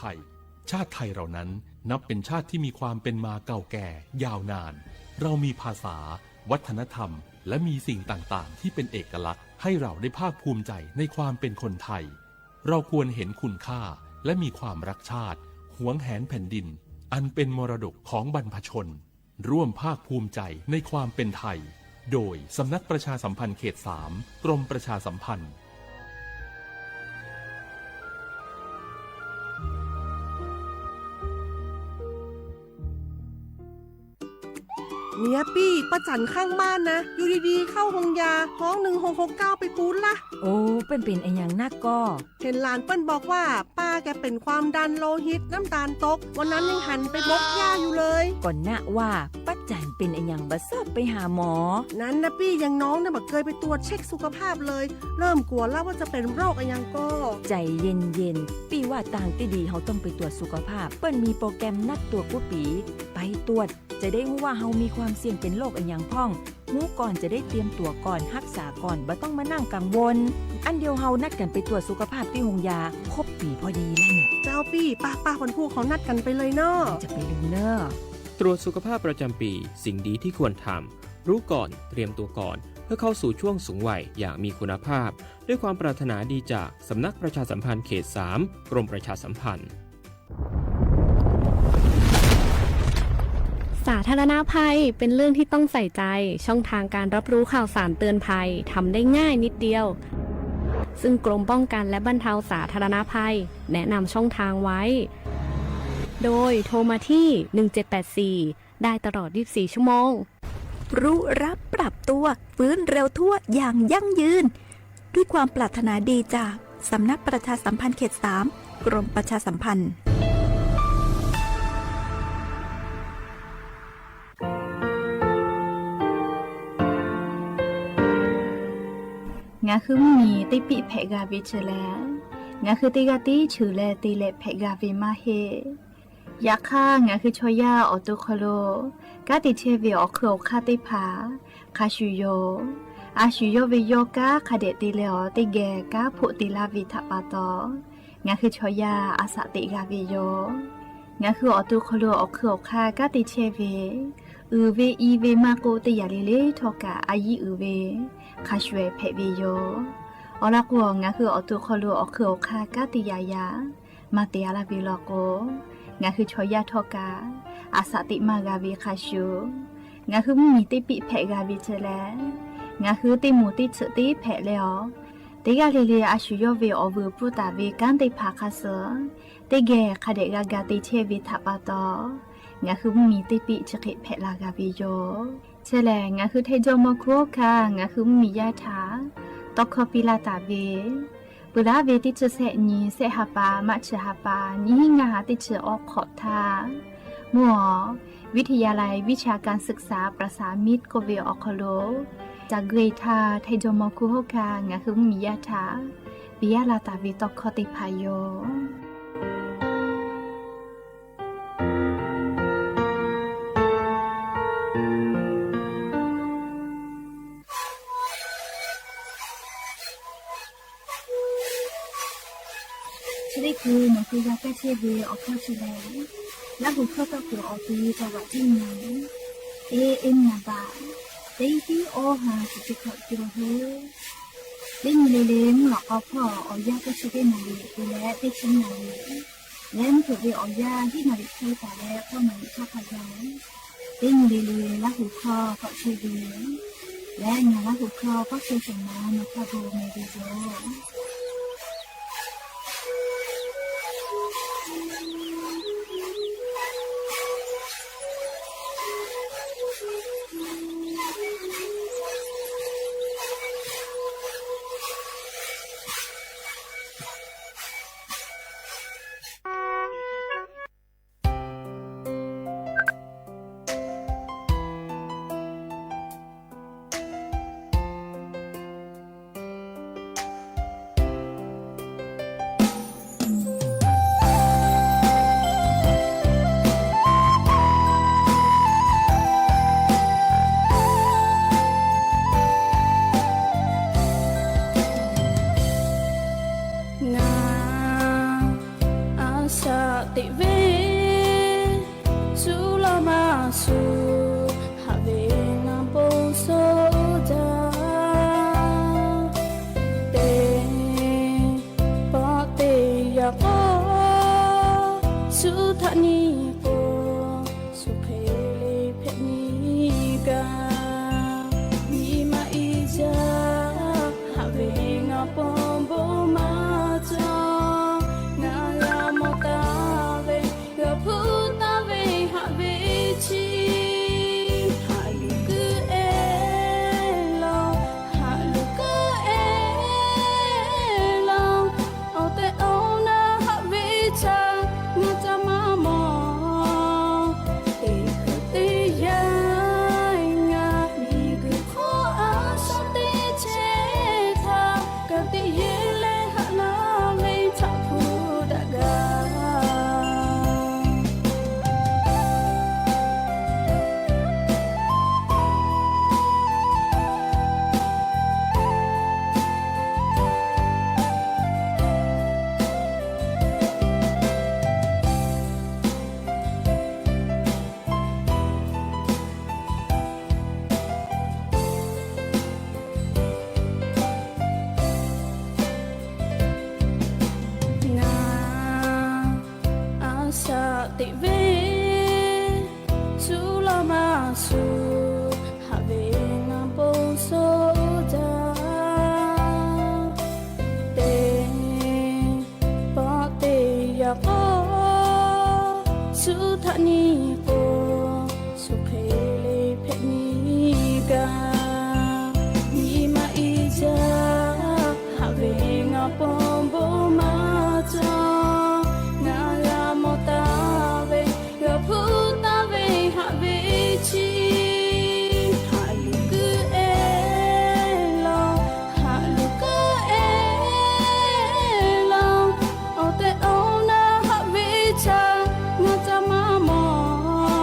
ไทย ชาติไทยเรานั้นนับเป็นชาติที่มีความเป็นมาเก่าแก่ยาวนาน เรามีภาษา วัฒนธรรม และมีสิ่งต่างๆ ที่เป็นเอกลักษณ์ ให้เราได้ภาคภูมิใจในความเป็นคนไทย เราควรเห็นคุณค่า และมีความรักชาติ หวงแหนแผ่นดิน อันเป็นมรดกของบรรพชน ร่วมภาคภูมิใจในความเป็นไทย โดยสำนักประชาสัมพันธ์เขตสาม กรมประชาสัมพันธ์ เนี่ยปี้ ป้าจั๋นข้างบ้านนะ อยู่ดีๆ เข้าโฮงยา ฮ้องหนึ่งหกหกเก้าไปปู๊ดละ โอ้ เปิ้นเป๋นอะหยังนักก่อ เห็นหลานเปิ้นบอกว่า ป้าแกเป๋นความดันโลหิต น้ำตาลตก วันนั้นยังหันไปบกหญ้าอยู่เลย ก่อนนะว่า ป้าจั๋นเป๋นอะหยังบ่ทราบไปหาหมอ นั้นนะปี้ อย่างน้องเนี่ยบ่เกยไปตรวจเช็คสุขภาพเลย เริ่มกลัวแล้วว่าจะเป็นโรคอะหยังก่อ ใจ๋เย็นๆ ปี้ว่าตางตี้ดีเฮาต้องไปตรวจสุขภาพ เปิ้นมีโปรแกรมนัดตรวจกู้ปี๋ ไปตรวจ จะได้ฮู้ว่าเฮามีความเสี่ยงเป๋นโรคอะหยังพ่อง ฮู้ก่อนจะได้เตรียมตั๋วก่อน ฮักษาก่อน บ่ต้องมานั่งกังวล อั้นเดียวเฮานัดกั๋นไปตรวจสุขภาพตี้โฮงยา ครบปี๋พอดีแล้วเนี่ย เจ้าปี้ ป้าๆ คนผู้เขานัดกั๋นไปเลยเนาะ จะไปลืมเน่อ ตรวจสุขภาพประจำปี สิ่งดีที่ควรทำ รู้ก่อน เตรียมตัวก่อน เพื่อเข้าสู่ช่วงสูงวัยอย่างมีคุณภาพ ด้วยความปรารถนาดีจากสำนักประชาสัมพันธ์เขตสาม กรมประชาสัมพันธ์ สาธารณภัยเป็นเรื่องที่ต้องใส่ใจ ช่องทางการรับรู้ข่าวสารเตือนภัยทำได้ง่ายนิดเดียว ซึ่งกรมป้องกันและบรรเทาสาธารณภัยแนะนำช่องทางไว้ โดยโทรมาที่ หนึ่งเจ็ดแปดสี่ ได้ตลอด ยี่สิบสี่ ชั่วโมง รู้รับปรับตัว ฟื้นเร็วทั่วอย่างยั่งยืน ด้วยความปรารถนาดีจากสำนักประชาสัมพันธ์เขตสาม กรมประชาสัมพันธ์ Ngaˬ hui mvuhˇmiˬ teˇ piˆ hpehꞈ g'a ve chi lehˬ, ngaˬ hui teˇ g'aˇ tiˉ cheuˬ leh te leh hpehꞈ g'a ve maˇ heˆ. Yaꞈ hk'aˇ, ngaˬ hui chaw yaˇ awˬ to hk'aw lo kanˉ te chehˇ ve awˬ hk'eun awˬ hk'aˇ teˇ hpaˍ hk'a shuˍ yoˬ. A shuˍ yawˇ ve yawˇ kanˉ hk'a dehꞈ te leh awˬ teˇ geh kanˉ hpoˆ te laˇ ve htaꞈ pa taw, ngaˬ hui chaw yaˇ a shaꞈ teꞈ g'a ve yoˬ. Ngaˬ hui awˬ to hk'aw lo awˬ hk'eun awˬ hk'aˇ kanˉ te chehˇ ve, uiˍ ve i ve maˇ k'oˆ, teˇ yanˇ le le htawˇ kaꞈ a yiˉ uiˍ ve hk'a shuˍ hpehꞈ ve yoˬ. Awˬ lawn k'o, ngaˬ hui awˬ to hk'aw lo awˬ hk'eun awˬ hk'aˇ kanˉ te yaꞈ yaꞈ maˇ te a laˇ ve law k'o, ngaˬ hui chaw yaˇ htawˇ kaꞈ a shaꞈ teꞈ maˇ g'a ve hk'a shuˍ, ngaˬ hui mvuhˇmiˬ teˇ piˆ hpehꞈ g'a ve chi lehˬ, ngaˬ hui teˇ moˍ teˇ tsuhꞈ teˇ hpehꞈ leh awˬ, teˇ g'aˇ le le a shuˍ yawˇ ve awˬ vuiˬ pfuhˇ taˍ ve kanˉ teˇ hpaˍ hk'a suh teˇ geh hk'a dehꞈ g'a ga te chehˇ ve htaꞈ pa taw, ngaˬ hui mvuhˇmiˬ teˇ piˆ chi hk'e hpehꞈ la g'a ve yoˬ. Chi lehˬ, ngaˬ hui Htaiˇ jawˇmawˇ hkuˇ hawˉ hkanˇ ngaˬ hui mvuhˇmiˬ yaˇ htaꞈ tawˇ hkawˇ piˇ laˇ taˍ ve, peuˬ laˇ ve teˇ chi sehˆ nyi sehˆ ha pa maˇ chi ha pa nyiˇ hinˉ ngaˇ ha teˇ chi awˬ hk'awꞈ htaˇ, mvuhˇ awˬ วิทยาลัยวิชาการศึกษา ประสานมิตร k'oˆ ve awˬ hk'aw lo ca gui htaˇ, Htaiˇ jawˇmawˇ hkuˇ hawˉ hkanˇ ngaˬ hui mvuhˇmiˬ yaˇ htaꞈ piˇ laˇ taˍ ve tawˇ hkawˇ teˇ hpaˍ yoˬ. Chi teˇ hkui nawˬ hui g'a kaˇ chehˇ ve awˬ hkawˇ chi lehˬ, Laˇ huˍ hkawˇ tawˇ kuiˬ awˬ ti caˇ vaꞈ tiˉ nyi, teˇ nyi baꞈ, teˇ tiˉ awˇ ha shiˍ chi hkawꞈ te la hui. Teˇ nyi le le mvuhˇ lawꞈ k'aw hpawˇ awˬ yanˇ teˇ chi teˇ naˍ riˍ te leh teˇ chi naˍ riˍ, leh mvuhˇ hpeuꞈ ve awˬ yanˇ hiˉ naˍ riˍ hk'e taˍ leh k'awˇ naˍ riˍ hk'aˇ hk'a gaˬ, teˇ nyi le le Laˇ huˍ hkawˇ tawˆ chehˇ ve leh, ngaˬ Laˇ huˍ hkawˇ tawˆ chehˇ shehˍ ma nawˬ hk'a gu meh ve yoˬ. Aˬ teꞈ ve, shu laˇ maˇ shu, haꞈ ve ngaˬ bon sho jaˇ. Teˇ pawˆ teˇ yanˇ k'o, shu htaꞈ nyi k'o, shu hk'e le hpehꞈ nyi gaˇ. Nyi ma i jaˇ, haꞈ ve ngaˬ paw bon maˇ cawˬ. Ngaˬ g'a mawˬ taˍ ve, g'a hpuˇ taˍ ve haꞈ ve chi, haꞈ luˬ kuiˬ e laˬ, haꞈ luˬ kuiˬ e laˬ. Awˬ tehˬ awˬ na haꞈ ve htaꞈ ngaˬ ca maˇ mawˬ. Teˇ hkui teˇ yanˇ ngaˬ miˬguiˬ hk'oˆ a shaꞈ teˇ chehˇ htaˇ, ka tiꞈ yeˬ leh haꞈ laˇ ve htaꞈ hpu daꞈ gaˇ. Ngaˬ a shaꞈ teꞈ ve, shu laˇ maˇ shu, haꞈ ve ngaˬ bon sho jaˇ. Teˇ pawˆ teˇ yanˇ k'o, shu htaꞈ nyi k'o, shu hk'e le hpehꞈ nyi gaˇ. Nyi ma i jaˇ, haꞈ ve ngaˬ paw bon maˇ cawˬ. Ngaˬ g'a mawˬ taˍ ve, g'a hpuˇ taˍ ve haꞈ ve chi, haꞈ luˬ kuiˬ e laˬ, haꞈ luˬ kuiˬ e laˬ. Awˬ tehˬ awˬ na haꞈ ve htaꞈ ngaˬ ca maˇ mawˬ.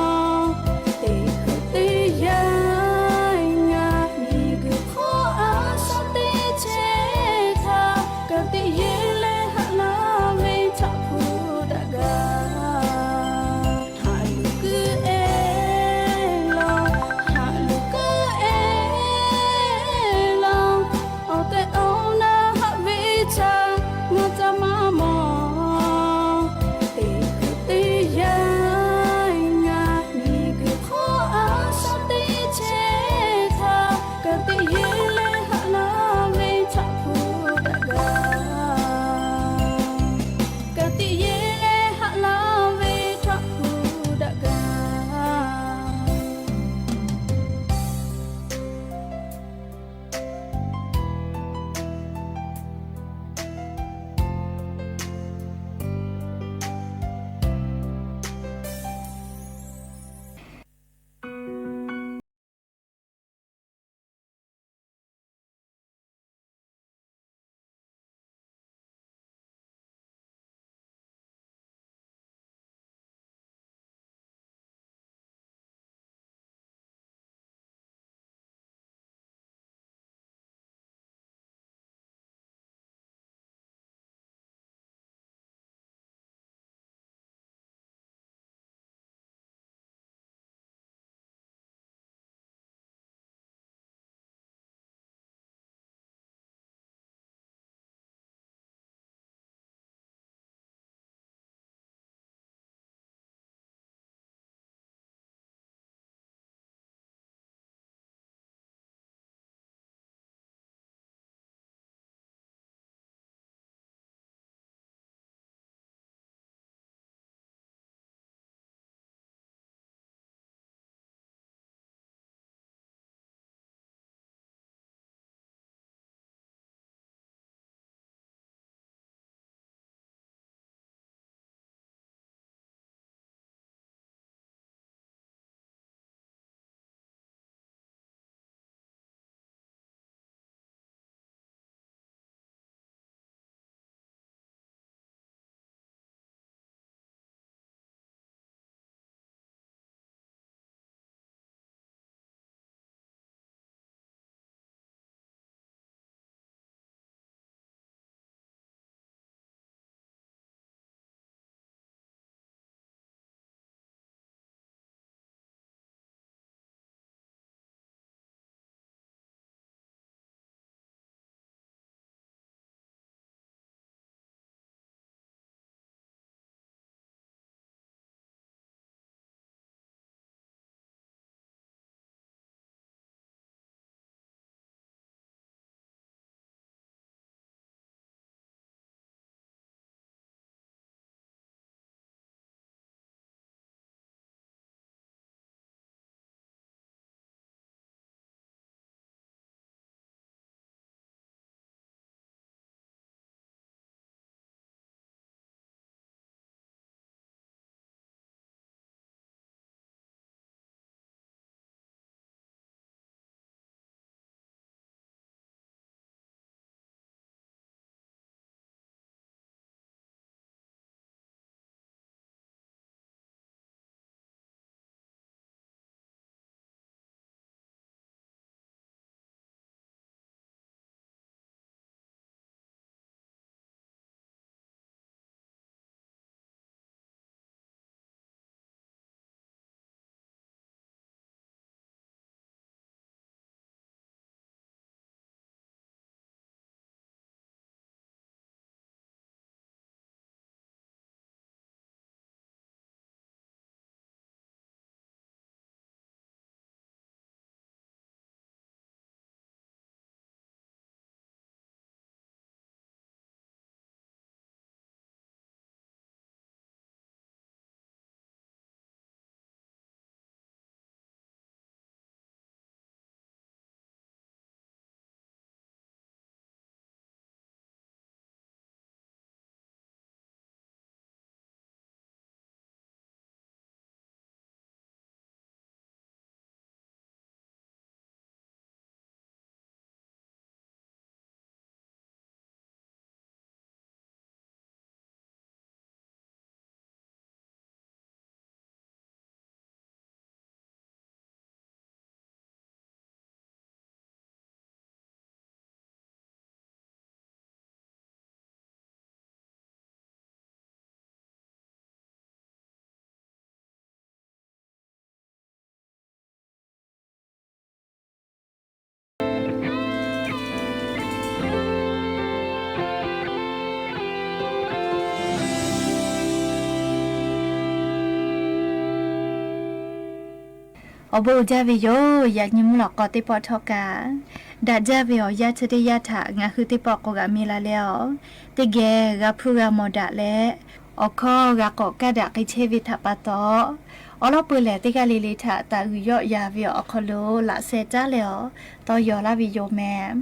Awˬ bon uiˍ jaˇ ve yoˬ. Yaꞈ nyi mvuhˇ lawꞈ k'aw teˇ pawˆ htawˇ kaꞈ, daꞈ jaˇ ve awˬ yanˇ chi teˇ yanˇ htaꞈ ngaˬ hui teˇ pawˆ k'awꞈ g'aꞈ mi la leh awˬ, teˇ geh g'a hpuˇ g'a mawˬ daꞈ leh, awˬ hkawˇ g'a k'awꞈ kaˇ daꞈ k'ai chehˇ ve htaꞈ pa taw, awˉ lawˉ peu lehˬ teˇ g'aˇ le le htaꞈ taˍ g'uiˬ yawˆ yan ve awˬ hk'aw lo laꞈ sheh caˉ leh awˬ tawˇ yaw laˇ ve yoˬ meh.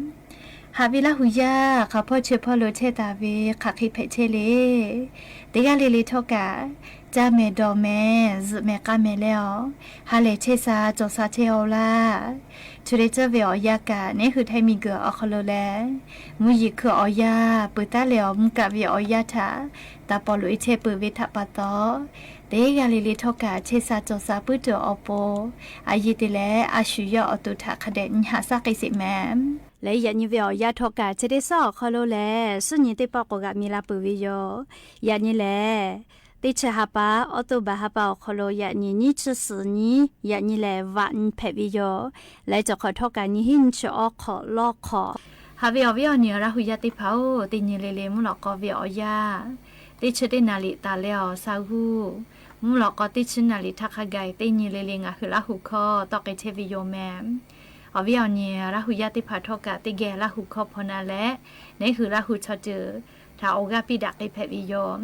Haꞈ ve Laˇ hu yaˇ hk'aˬ hpawˇ chi hpawˇ lo chehˇ taˍ ve hk'aˬ hk'e hpehꞈ chehˇ le. Teˇ g'aˇ le le htawˇ kaꞈ, caˇ mehˍ dawˬ mehˍ zuhꞈ mehˍ k'a mehˍ leh awˬ, ha lehˬ chehˇ sha cawˬ sha chehˇ-oˆ laˇ. Chi leh tcuhˇ ve awˬ yanˇ kaꞈ neˉ hui hteˇ miˬ guiˬ awˬ hk'aw lo leh, mvuhˇ yeˬ hkui awˬ yanˇ peuˬ taˉ leh awˬ mvuhˇ kaˆ ve awˬ yanˇ htaꞈ taˍ pawˍ loꞈ-e chehˇ peuˬ ve htaꞈ pa taw, teˇ g'aˇ le le htawˇ kaꞈ chehˇ sha cawˬ sha puiˉ tuˬ awˬ pon, a yehˬ te leh a shu yawˇ awˬ to htaꞈ hk'a dehꞈ nyi haꞈ shaˉ k'ai sheˍ meh. Leh yaꞈ nyi ve awˬ yanˇ htawˇ kaꞈ chi teˇ suhˉ awˬ hk'aw lo lehˬ, suhˉ nyi teˇ pawˆ k'awꞈ g'aꞈ mi la peuˬ ve yoˬ. Yaꞈ nyi lehˬ, teˇ chi ha pa, October ha pa awˬ hk'aw lo yaꞈ nyi nyiˇ chi suhˍ nyi, yaꞈ nyi lehˬ vaꞈ nyi hpehꞈ ve yoˬ. Leh cawˬ hk'awꞈ htawˇ kaꞈ nyi hiˉ nyi chi awˉ hk'awꞈ lawˇ hk'awꞈ. Haꞈ ve awˬ viˉ awˬ nyi Laˇ hu yaˇ teˇ hpaˍ-oˬ, teˇ nyi le le mvuhˇ lawꞈ k'aw ve awˬ yanˇ, teˇ chi teˇ naˍ riˍ taˍ leh awˬ sha g'uˇ, mvuhˇ lawꞈ k'aw teˇ chi naˍ riˍ htaˇ hk'a gaˬ teˇ nyi le le ngaˬ hui Laˇ hu hkawˇ tawˆ k'ai chehˇ ve yoˬ meh. Awˬ viˉ awˬ nyi Laˇ hu yaˇ teˇ hpaˍ htawˇ kaꞈ teˇ geh Laˇ hu hkawˇ hpaw na leh, neˉ hui Laˇ hu chaw ceuˬ htaꞈ awˬ g'aˇ piˇ daꞈ k'ai hpehꞈ ve yoˬ.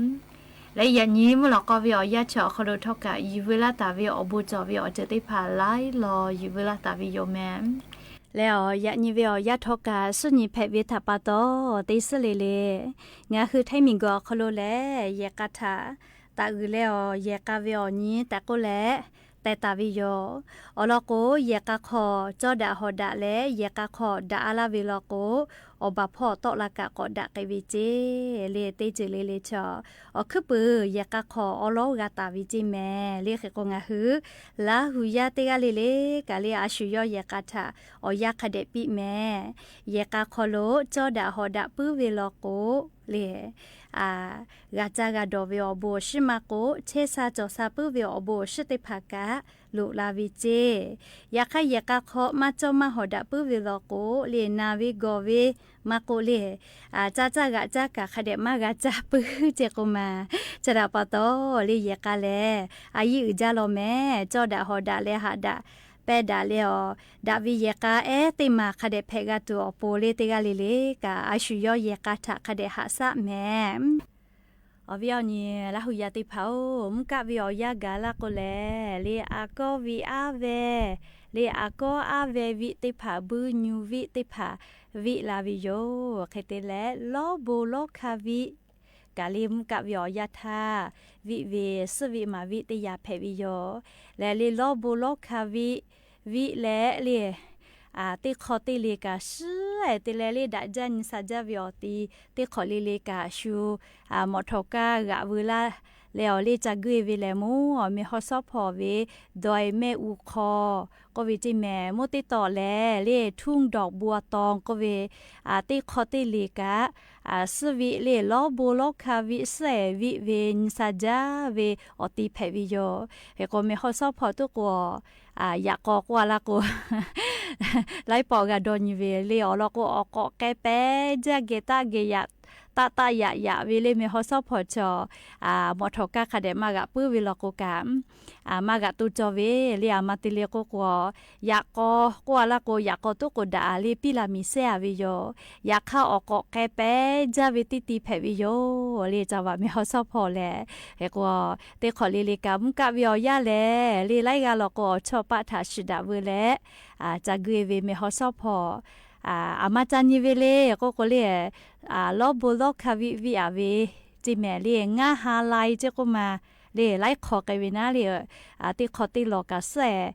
Leh yaꞈ nyi mvuhˇ lawꞈ k'aw ve awˬ yanˇ chi awˬ hk'aw lo htawˇ kaꞈ, yuˬ veu laˇ taˍ ve awˬ bon cawˬ ve awˬ ceuˬ teˇ hpaˍ laiˉ law yuˬ veu laˇ taˍ ve yoˬ meh. Leh awˬ yaꞈ nyi ve awˬ yanˇ htawˇ kaꞈ suhˉ nyi hpehꞈ ve htaꞈ pa taw, teˇ suhˉ le le ngaˬ hui hteˇ miˬ guiˬ awˬ hk'aw lo lehˬ, yehˬ k'a htaꞈ taˍ g'uiˬ leh awˬ, yehˬ k'a ve awˬ nyi tehꞈ k'oˆ leh teh taˍ ve yoˬ. Awˬ lawn k'o, yehˬ k'a hk'aw cawˇ daꞈ hawꞈ daꞈ leh yehˬ k'a hk'aw daꞈ-a laˇ ve law k'o, awˬ baˬ hpawˇ tawˆ la kaꞈ k'awꞈ daꞈ k'ai ve ceˇ le. Teˇ ceuˬ le le chaw, awˬ hkuiˉ puiˍ yehˬ k'a hk'aw awˉ lawˉ g'a taˍ ve ceˇ meh. Le hk'e k'o, ngaˬ hui Laˇ hu yaˇ teˇ g'aˇ le le kaꞈ le, a shu yawˇ yehˬ k'a htaꞈ awˬ yanˇ hk'a dehꞈ piˇ meh. Yehˬ k'a hk'aw lo cawˇ daꞈ hawꞈ daꞈ puiˉ ve law k'o, le g'a caˇ g'a dawˬ ve awˬ bon awˬ shiˉ maˇ k'o, chehˇ sha cawˬ sha puiˉ ve awˬ bon awˬ shiˉ teˇ hpaˍ kaꞈ loꞈ la ve ceˇ. Yaꞈ hk'aˇ, yehˬ k'a hk'aw maˇ cawˇ maˇ hawꞈ daꞈ puiˉ ve law k'o, le naˬ ve gawˬ ve maˇ k'oˆ le, caˇ caˇ g'aꞈ caˇ kaꞈ hk'a dehꞈ maˇ g'a caˇ puiˉ ceˇ k'o ma. Chi htaꞈ pa taw le, yehˬ k'a lehˬ a yiˇ uiˍ jaˇ law meh. Cawˇ daꞈ hawꞈ daꞈ leh haꞈ daꞈ pehˇ daꞈ leh awˬ, daꞈ ve yehˬ k'a ehˉ teˇ maˬ hk'a dehꞈ hpehꞈ g'a tuˬ awˬ pon le, teˇ g'aˇ le le kaꞈ a shu yawˇ yehˬ k'a htaꞈ hk'a dehꞈ haꞈ shaˉ meh. Awˬ viˉ awˬ nyi Laˇ hu yaˇ teˇ hpaˍ-oˬ, mvuhˇ kaˆ ve awˬ yanˇ gaˬ laˇ k'o lehˬ, le aꞈ kawˉ viˆ aˉ veh, le aꞈ kawˉ aˉ veh viˆ teˇ hpaˍ buiˇ nyu viˆ teˇ hpaˍ viˆ la ve yoˬ. Hk'e te leh, lawˇ bon lawˇ hka viˆ kaꞈ le mvuhˇ kaˆ ve awˬ yanˇ htaˇ viˆ ve, suhˉ viˆ maˍ viˆ teˇ yanˇ hpehꞈ ve yoˬ. Lehˬ le lawˇ bon lawˇ hka viˆ, viˆ leh le teˇ hk'aw teˇ le kaꞈ shiˉ-e te leh le daꞈ jaˇ nyi sha jaˇ ve awˬ ti, teˇ hk'awꞈ le le kaꞈ shu mawꞈ htawˍ kaˇ g'aꞈ veu laˇ leh awˬ le ca guˇ-e ve lehˬ, mvuhˇ awˬ meh haw shawˉ hpawˍ ve daweh mehˆ g'uˇ hk'aw k'oˆ ve ceˇ meh. Mvuhˇ teˇ tawꞈ lehˬ le ทุ่งดอกบัวตอง k'oˆ ve teˇ hk'aw teˇ le kaꞈ suhˉ viˆ le lawˇ bon lawˇ hka viˆ suhˉ-e viˆ ve nyi sha jaˇ ve awˬ ti hpehꞈ ve yoˬ. Hk'e k'o, meh haw shawˉ hpawˍ tuˉ k'o, yaꞈ k'aw k'oˆ-a laˇ k'o, laiˉ pawˆ g'a dawˇ nyi ve le awˬ lawn k'o, awˬ k'awꞈ k'ai pehˉ jaˇ geh taˆ geh yaꞈ, taˆ taˆ yaꞈ yaꞈ ve le meh haw shawˉ hpawˍ chaw, mawꞈ htawˍ kaˇ hk'a dehꞈ maˇ g'aꞈ puiˉ ve law k'o kaꞈ, maˇ g'aꞈ to cawˇ ve le. A ma te le k'oˆ k'o, yaꞈ k'aw k'oˆ-a laˇ k'o, yaꞈ k'aw tuˉ k'o daꞈ le piˇ la miˬ shehˇ-a ve yoˬ. Yaꞈ hk'aˇ, awˬ k'awꞈ k'ai pehˉ jaˇ ve teˇ ti hpehꞈ ve yoˬ le, caˇ vaꞈ meh haw shawˉ hpawˍ lehˬ. Hk'e k'o, teˇ hk'awꞈ le le kaꞈ mvuhˇ kaˆ ve awˬ yanˇ lehˬ le, laiˉ g'aˇ law k'o awˬ chawˇ paˆ htaꞈ shiˍ daꞈ veu leh, ca guˇ-e ve meh haw shawˉ hpawˍ, a ma ca nyi ve le k'oˆ k'o le, lawˇ bon lawˇ hka viˆ viˆ-a ve ceˇ meh le, ngaˇ ha lai ceˇ k'oˆ ma le, laiˉ hk'aw k'ai ve naˉ le, teˇ hk'aw teˇ lawˬ kaꞈ suhˉ-e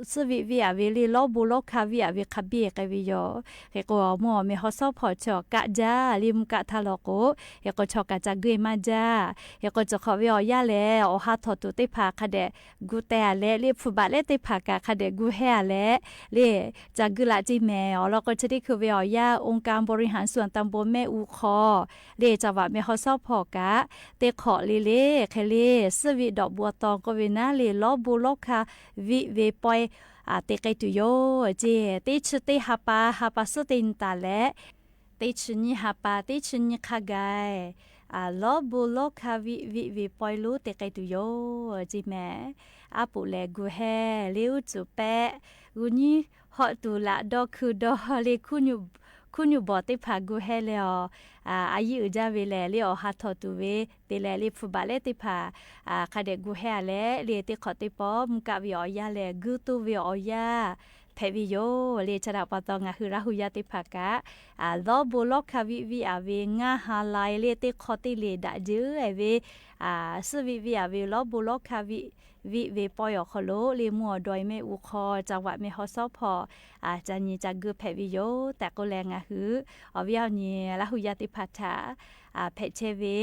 suhˉ viˆ viˆ-a ve le, lawˇ bon lawˇ hka viˆ-a ve hk'a biˇ k'ai ve yoˬ. Hk'e k'o, mvuhˇ awˬ meh haw shawˉ hpawˍ chaw kaˆ jaˇ le mvuhˇ kaˆ htaˇ law k'o, hk'e k'o chaw kaꞈ ca guˇ-e maˇ jaˇ. Hk'e k'o, cawˬ hk'awꞈ ve awˬ yanˇ lehˬ, awˬ ha htawnˍ tuˬ teˇ hpaˍ hk'a dehꞈ gu teh-a leh le, hpu baꞈ leh teˇ hpaˍ kaꞈ hk'a dehꞈ gu hehˇ-a leh le, ca guˇ laꞈ ceˇ meh. Awˬ lawn k'o, chi teˇ hkui ve awˬ yanˇ องค์การบริหารส่วนตำบลแม่อูคอ le caˇ vaꞈ meh haw shawˉ hpawˍ kaꞈ teˇ hk'awꞈ le le hk'e le, suhˉ viˆ dawꞈ bon taw k'oˆ ve naˉ le, lawˇ bon lawˇ hka viˆ ve pawehˇ te k'ai tuˬ yoˬ ceˇ. Teˇ chi teˇ ha pa, ha pa suhˉ teˇ nyi taˍ leh, teˇ chi nyiˇ ha pa, teˇ chi nyi hk'a gaˬ lawˉ bon lawˉ hkanˇ viˆ viˆ ve pawehˇ lonˉ te k'ai tuˬ yoˬ ceˇ mehˍ. Aˉ poꞈ lehˬ gu heh le uˉ cuˬ pehˆ, g'uˇ nyiˇ hawˆ tuˬ laꞈ dawˇ hkui dawˇ le, hkuˇ nyuˇ bawˬ teˇ hpaˍ gu heh leh awˬ, a yiˇ uiˍ jaˇ ve lehˬ le awˬ ha htawꞈ tuˬ ve te leh le hpu baꞈ lehˉ teˇ hpaˍ hk'a dehꞈ gu heh a leh le teˇ hk'awꞈ teˇ pawˆ mvuhˇ kaˆ ve awˬ yanˇ lehˬ guiˇ toˇ ve awˬ yanˇ hpehꞈ ve yoˬ le. Chi htaꞈ pa taw ngaˬ hui Laˇ hu yaˇ teˇ hpaˍ kaꞈ lawˉ bon lawˉ hkanˇ viˆ viˆ a ve ngaˇ ha lai le teˇ hk'awꞈ teˇ le daꞈ jeuˬ e ve suhˉ viˆ viˆ a ve lawˉ bon lawˉ hkanˇ viˆ viˆ ve pawehˇ awˬ hk'aw lo le mvuhˇ awˬ daw e mehˆ g'uˇ hk'aw ca vaꞈ mehˆ haw shawˉ hpawˇ ca nyi ca guiˇ hpehꞈ ve yoˬ tehꞈ k'oˆ leh ngaˬ hui awˬ viˉ awˬ nyi Laˇ hu yaˇ teˇ hpaˍ htaꞈ hpehꞈ chehˇ ve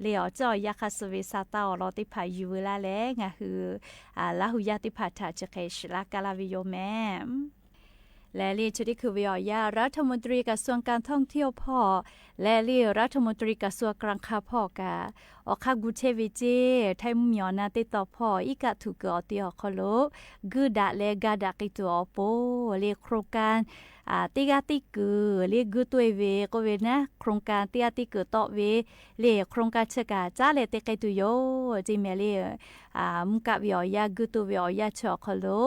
le awˬ ceuˬ awˬ yanˇ hk'aˇ suh ve sa taˇ awˬ lawn teˇ hpaˍ yuˬ veu laˇ leh ngaˬ hui Laˇ hu yaˇ teˇ hpaˍ htaꞈ chi hk'e shiˍ laˇ kaˇ laˇ ve yoˬ mehˍ. Lehˬ le chi teˇ hkui ve awˬ yanˇ รัฐมนตรีกระทรวงการท่องเที่ยว hpawˇ lehˬ le รัฐมนตรีกระทรวงการคลัง hk'a hpawˇ kaꞈ awˬ hk'aˇ gu chehˇ ve ceˇ. Htaiˇ mvuhˇmiˬ awˬ na teˇ taw hpawˇ iˉ kaˆ htuꞈ kuiˬ awˬ te awˬ hk'aw lo guiˇ daꞈ leh ga daꞈ k'ai tuˬ awˬ pon le โครงการ teˇ g'aˇ teˇ kuiˬ le guiˇ toˇ e ve k'oˆ ve naˉ, โครงการ teˇ g'aˇ teˇ kuiˬ tawˆ ve le โครงการ chi kaꞈ caˉ leh te k'ai tuˬ yoˬ ceˇ mehˍ le. Mvuhˇ kaˆ ve awˬ yanˇ guiˇ toˇ ve awˬ yanˇ chi awˬ hk'aw lo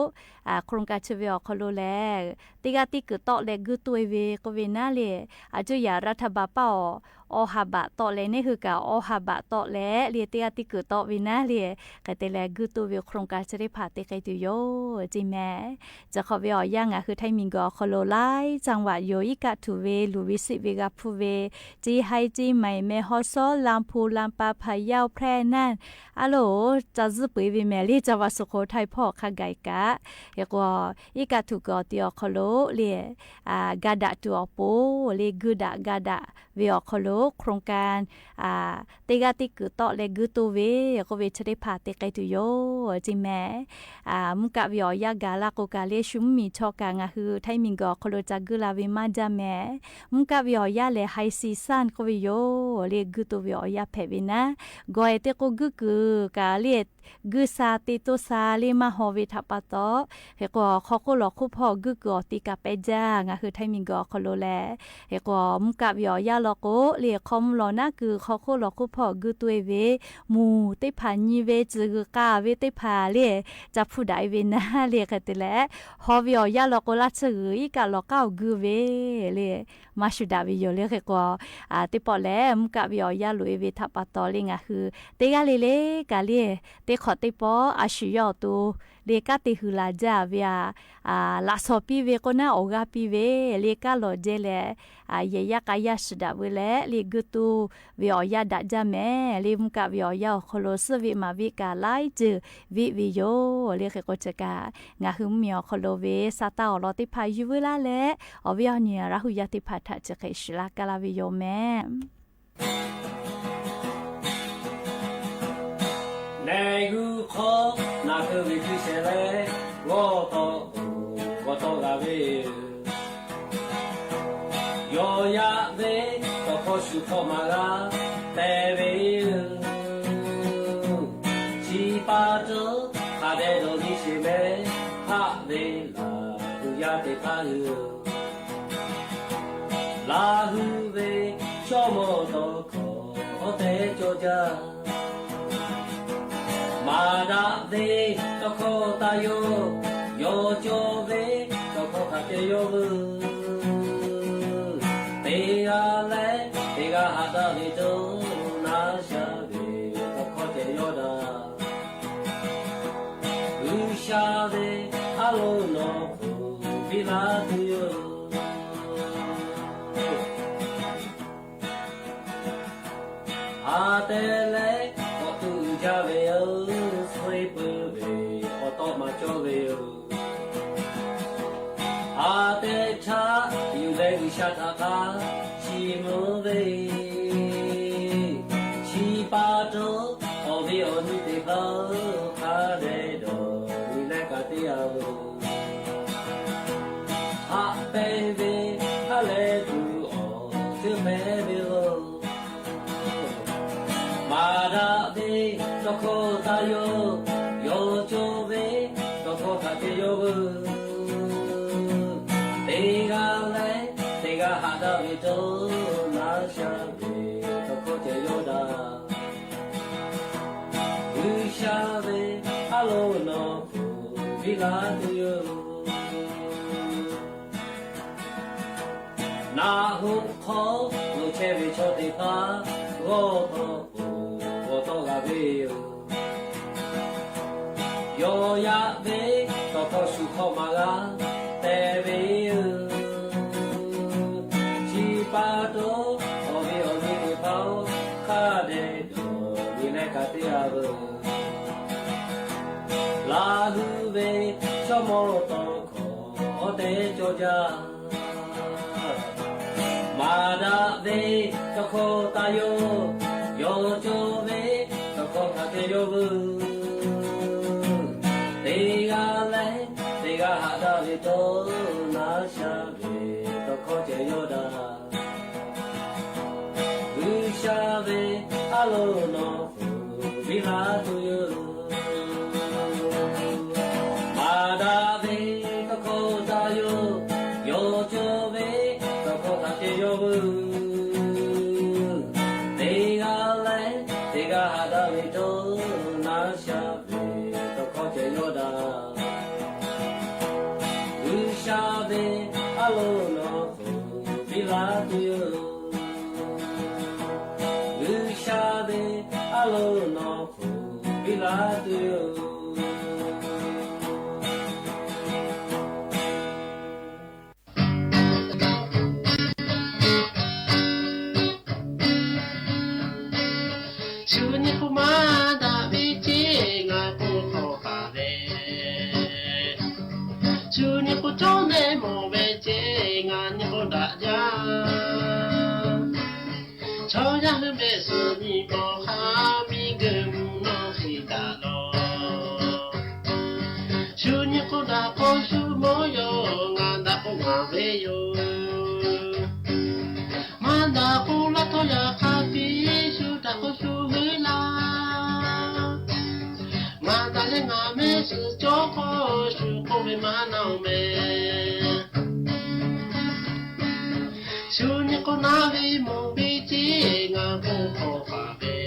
โครงการ chi ve awˬ hk'aw lo lehˬ teˇ g'aˇ teˇ kuiˬ tawˆ leh guiˇ toˇ e ve k'oˆ ve naˉ le, a cuˇ yaꞈ รัฐบาล paˇ awˬ awˬ ha baꞈ tawˆ leh neˇ hui kaꞈ awˬ ha baꞈ tawˆ leh le teˇ g'aˇ teˇ kuiˬ tawˆ ve naˉ le, hk'e te leh guiˇ toˇ ve โครงการ chi teˇ hpaˍ te k'ai tuˬ yoˬ ceˇ mehˍ. Chi hk'awꞈ ve awˬ yanˇ ngaˬ hui Htaiˇ miˬguiˬ awˬ hk'aw lo laiˉ จังหวัด yoˬ. Iˉ kaˆ htuꞈ ve luˬ ve siˆ ve g'a hpuˇ ve ceˇ, Haiˇ ceˇ, Maiˍ meh, Haw shawˉ, Laˇ hpu, Laˇ pa, Hpaˍ yaˇ, Hpehˇ naˇ, a loˬ ca zuhˇ peu e ve mehˍ le, ca va suhˍ hk'oꞈ Htaiˇ hpawˇ hk'a gaˬ kaꞈ. Hk'e k'o, iˉ kaˆ htuꞈ kuiˬ awˬ te awˬ hk'aw lo le ga daꞈ tuˬ awˬ pon le guiˇ daꞈ ga daꞈ ve awˬ hk'aw lo โครงการ teˇ g'aˇ teˇ kuiˬ tawˆ leh guiˇ toˇ ve k'oˆ ve chi teˇ hpaˍ te k'ai tuˬ yoˬ ceˇ mehˍ. Mvuhˇ kaˆ ve awˬ yanˇ gaˬ la k'o kaꞈ le shu mvuhˇmiˬ chaw kaꞈ ngaˬ hui Htaiˇ miˬguiˬ awˬ hk'aw lo ca guiˇ la ve maˇ jaˇ mehˍ. Mvuhˇ kaˆ ve awˬ yanˇ lehˬ ไฮซีซั่น k'oˆ ve yoˬ le guiˇ toˇ ve awˬ yanˇ hpehꞈ ve naˉ, gawˬ e teˇ k'oˆ guiˇ kuiˬ kaꞈ le guiˇ sha te toˇ sha le maˇ haw ve htaꞈ pa taw, hk'e k'o hk'aw hk'oˆ lawˬ hk'oˆ hpawˇ guiˇ kuiˬ awˬ te kaꞈ pehˇ jaˇ ngaˬ hui Htaiˇ miˬguiˬ awˬ hk'aw lo lehˬ. Hk'e k'o mvuhˇ kaˆ ve awˬ yanˇ law k'o le hk'aw mvuhˇ lawˬ naˉ kuiˬ hk'aw hk'oˆ lawˬ hk'oˆ hpawˇ guiˇ toˇ e ve, muˬ teˇ hpaˍ nyi ve, tcuhˬ g'uiˬ k'a ve teˇ hpaˍ le ca hpuˇ daꞈ e ve naˉ le hk'e te leh, haw ve awˬ yanˇ law k'o laˇ tsuhˇ g'uiˬ iˉ kaˆ lawˬ k'aˉ awˬ guiˇ ve le maˇ shuˍ daꞈ ve yoˬ le. Hk'e k'o teˇ pawˆ lehˬ mvuhˇ kaˆ ve awˬ yanˇ loꞈ e ve htaꞈ pa taw le ngaˬ hui teˇ g'aˇ le le kaꞈ le teˇ hk'awꞈ teˇ pawˆ a shu yawˇ awˬ to le kanˉ te hui laˬ jaˇ ve a, laꞈ shawˍ piˇ ve k'o naˉ awˬ g'aˇ piˇ ve le kanˉ lawˬ jehˇ leh, yehˬ yaˇ k'a yaˇ shuˍ daꞈ veu leh le guiˇ toˇ ve awˬ yanˇ daꞈ jaˇ mehˍ le. Mvuhˇ kaˆ ve awˬ yanˇ awˬ hk'aw lo suhˉ veˆ maˍ veˆ kaꞈ laiˉ ceuˬ veˆ ve yoˬ le. Hk'e k'o chi kaꞈ ngaˬ hui mvuhˇmiˬ awˬ hk'aw lo ve sa taˇ awˬ lawn teˇ hpaˍ yuˬ veu laˇ leh, awˬ viˉ awˬ nyi Laˇ hu yaˇ teˇ hpaˍ htaꞈ chi hk'e shiˍ laˇ kaˇ laˇ ve yoˬ mehˍ. Nehˬ g'uˇ hk'aw naˬ keu ve hkui shehˍ leh, g'awˇ tawˆ g'awˇ tawˆ g'a ve yoˬ. Yawˇ yaˇ ve tawˇ hkawˇ shu hkawˇ maˇ g'a te ve yoˬ. Chi pa taw, hk'a dehꞈ dawˬ nyi sheˍ mehˍ, haˆ ve laˬ hui yaˇ teˇ hpaˍ hui Laˇ hui ve shawˉ mawˇ tawˇ hkawˇ hawˉ teˇ cawˇ jaˇ. Maˍ daꞈ ve tawˇ hkawˇ taˇ yawˇ, yawˇ cawˬ ve tawˇ hkawˇ hk'a te yawˇ veuˬ. Teˇ g'aˇ leh teˇ g'aˇ haꞈ daꞈ ve dawˇ naˉ sha ve tawˇ hkawˇ ceh yawˇ daꞈ. G'uiˬsha ve aˉ loꞈ nawˬ hk'oˆ piˇ laˇ tuˬ yoˬ. A te leh k'awꞈ tuˬ jaˇ ve yoˬ. Suh peuˬ ve awˬ tawˆ maˇ cawˇ ve yoˬ. A te htaˇ yuˬ leh G'uiˬsha htaꞈ k'a chi mvuh ve, chi pa taw awˬ viˉ awˬ nyi teˇ hpaˍ hk'a dehꞈ dawˬ nyi leh kaꞈ teˇ yanˇ lo haꞈ pehnˇ ve, haˉ leh tuˬ awˬ teˇ hpehꞈ ve yoˬ. Maˍ daꞈ ve tawˇ hkawˇ taˇ yawˇ, yawˇ cawˬ ve tawˇ hkawˇ hk'a te yawˇ veuˬ. Teˇ g'aˇ leh teˇ g'aˇ haꞈ daꞈ ve dawˇ naˉ sha ve tawˇ hkawˇ ceh yawˇ daꞈ. nawˬ hpfuhˇ biˇ laˇ tuˬ yoˬ. Naˆ hoꞈ hk'aw lo chehˇ ve chaw teˇ hpaˍ g'awˇ hk'aw k'oˍ g'awˬ tawˆ g'a ve yoˬ. Yawˇ yaꞈ ve tawˇ hkawˇ shu hk'awꞈ maˍ g'a te ve yoˬ. Chi pa taw, awˬ viˉ awˬ nyi teˇ hpaˍ-oˬ, hk'a dehꞈ dawˬ nyi leh ka teˇ g'aˇ veuˬ. Laˇ hu ve chaw mawˇ tawˇ hkawˇ awˬ tehˬ cawˬ jaˇ. Maˍ daꞈ ve tawˇ hkawˇ taˇ yawˇ, yawˇ cawˬ ve tawˇ hkawˇ hk'a te yawˇ veuˬ. Teˇ g'aˇ leh teˇ g'aˇ haꞈ daꞈ ve tawˇ naˉ sha ve tawˇ hkawˇ ceh yawˇ daꞈ. G'uiˬsha ve a loˍ nawˬ hpfuhˇ biˇ laˇ tuˬ yoˬ. Maˍ daꞈ ve tawˇ hkawˇ taˇ yawˇ, yawˇ cawˬ ve tawˇ hkawˇ hk'a te yawˇ veuˬ. Teˇ g'aˇ leh teˇ g'aˇ haꞈ daꞈ ve tawˇ naˉ sha ve tawˇ hkawˇ ceh yawˇ daꞈ. G'uiˬsha ve a loˍ nawˬ hpfuhˇ biˇ laˇ tuˬ yoˬ. G'uiˬsha ve a loˍ nawˬ hpfuhˇ biˇ laˇ tuˬ yoˬ. Shu nyi k'o maˇ daꞈ ve ceˇ ngaˬ k'oˆ hk'awꞈ taˍ leh, shu nyi k'o cawˇ nehˇ mawˬ ve ceˇ ngaˬ nyi k'o daꞈ jaˇ. Chaw yaˇ hui mehˆ suhˍ nyi mawˬ hk'a miˇ geuꞈ mvuhˇ nawˇ hk'e daꞈ lawˬ. Shu nyi k'o daꞈ k'o shu mawˇ yoˬ, ngaˬ daꞈ k'o ngaˬ ve yoˬ. Maˇ daꞈ k'o laˇ htawˇ yaꞈ hk'a piˇ, shu daꞈ k'o shu ve laˇ. Ngaˬ daꞈ leh ngaˬ mehˆ suhˍ cawˇ k'o, shu k'oˆ ve maˇ na-oˬ mehˍ. Shu nyi k'o naˆ ve mawˬ ve ceˇ ngaˬ k'oˆ hk'awꞈ taˍ ve.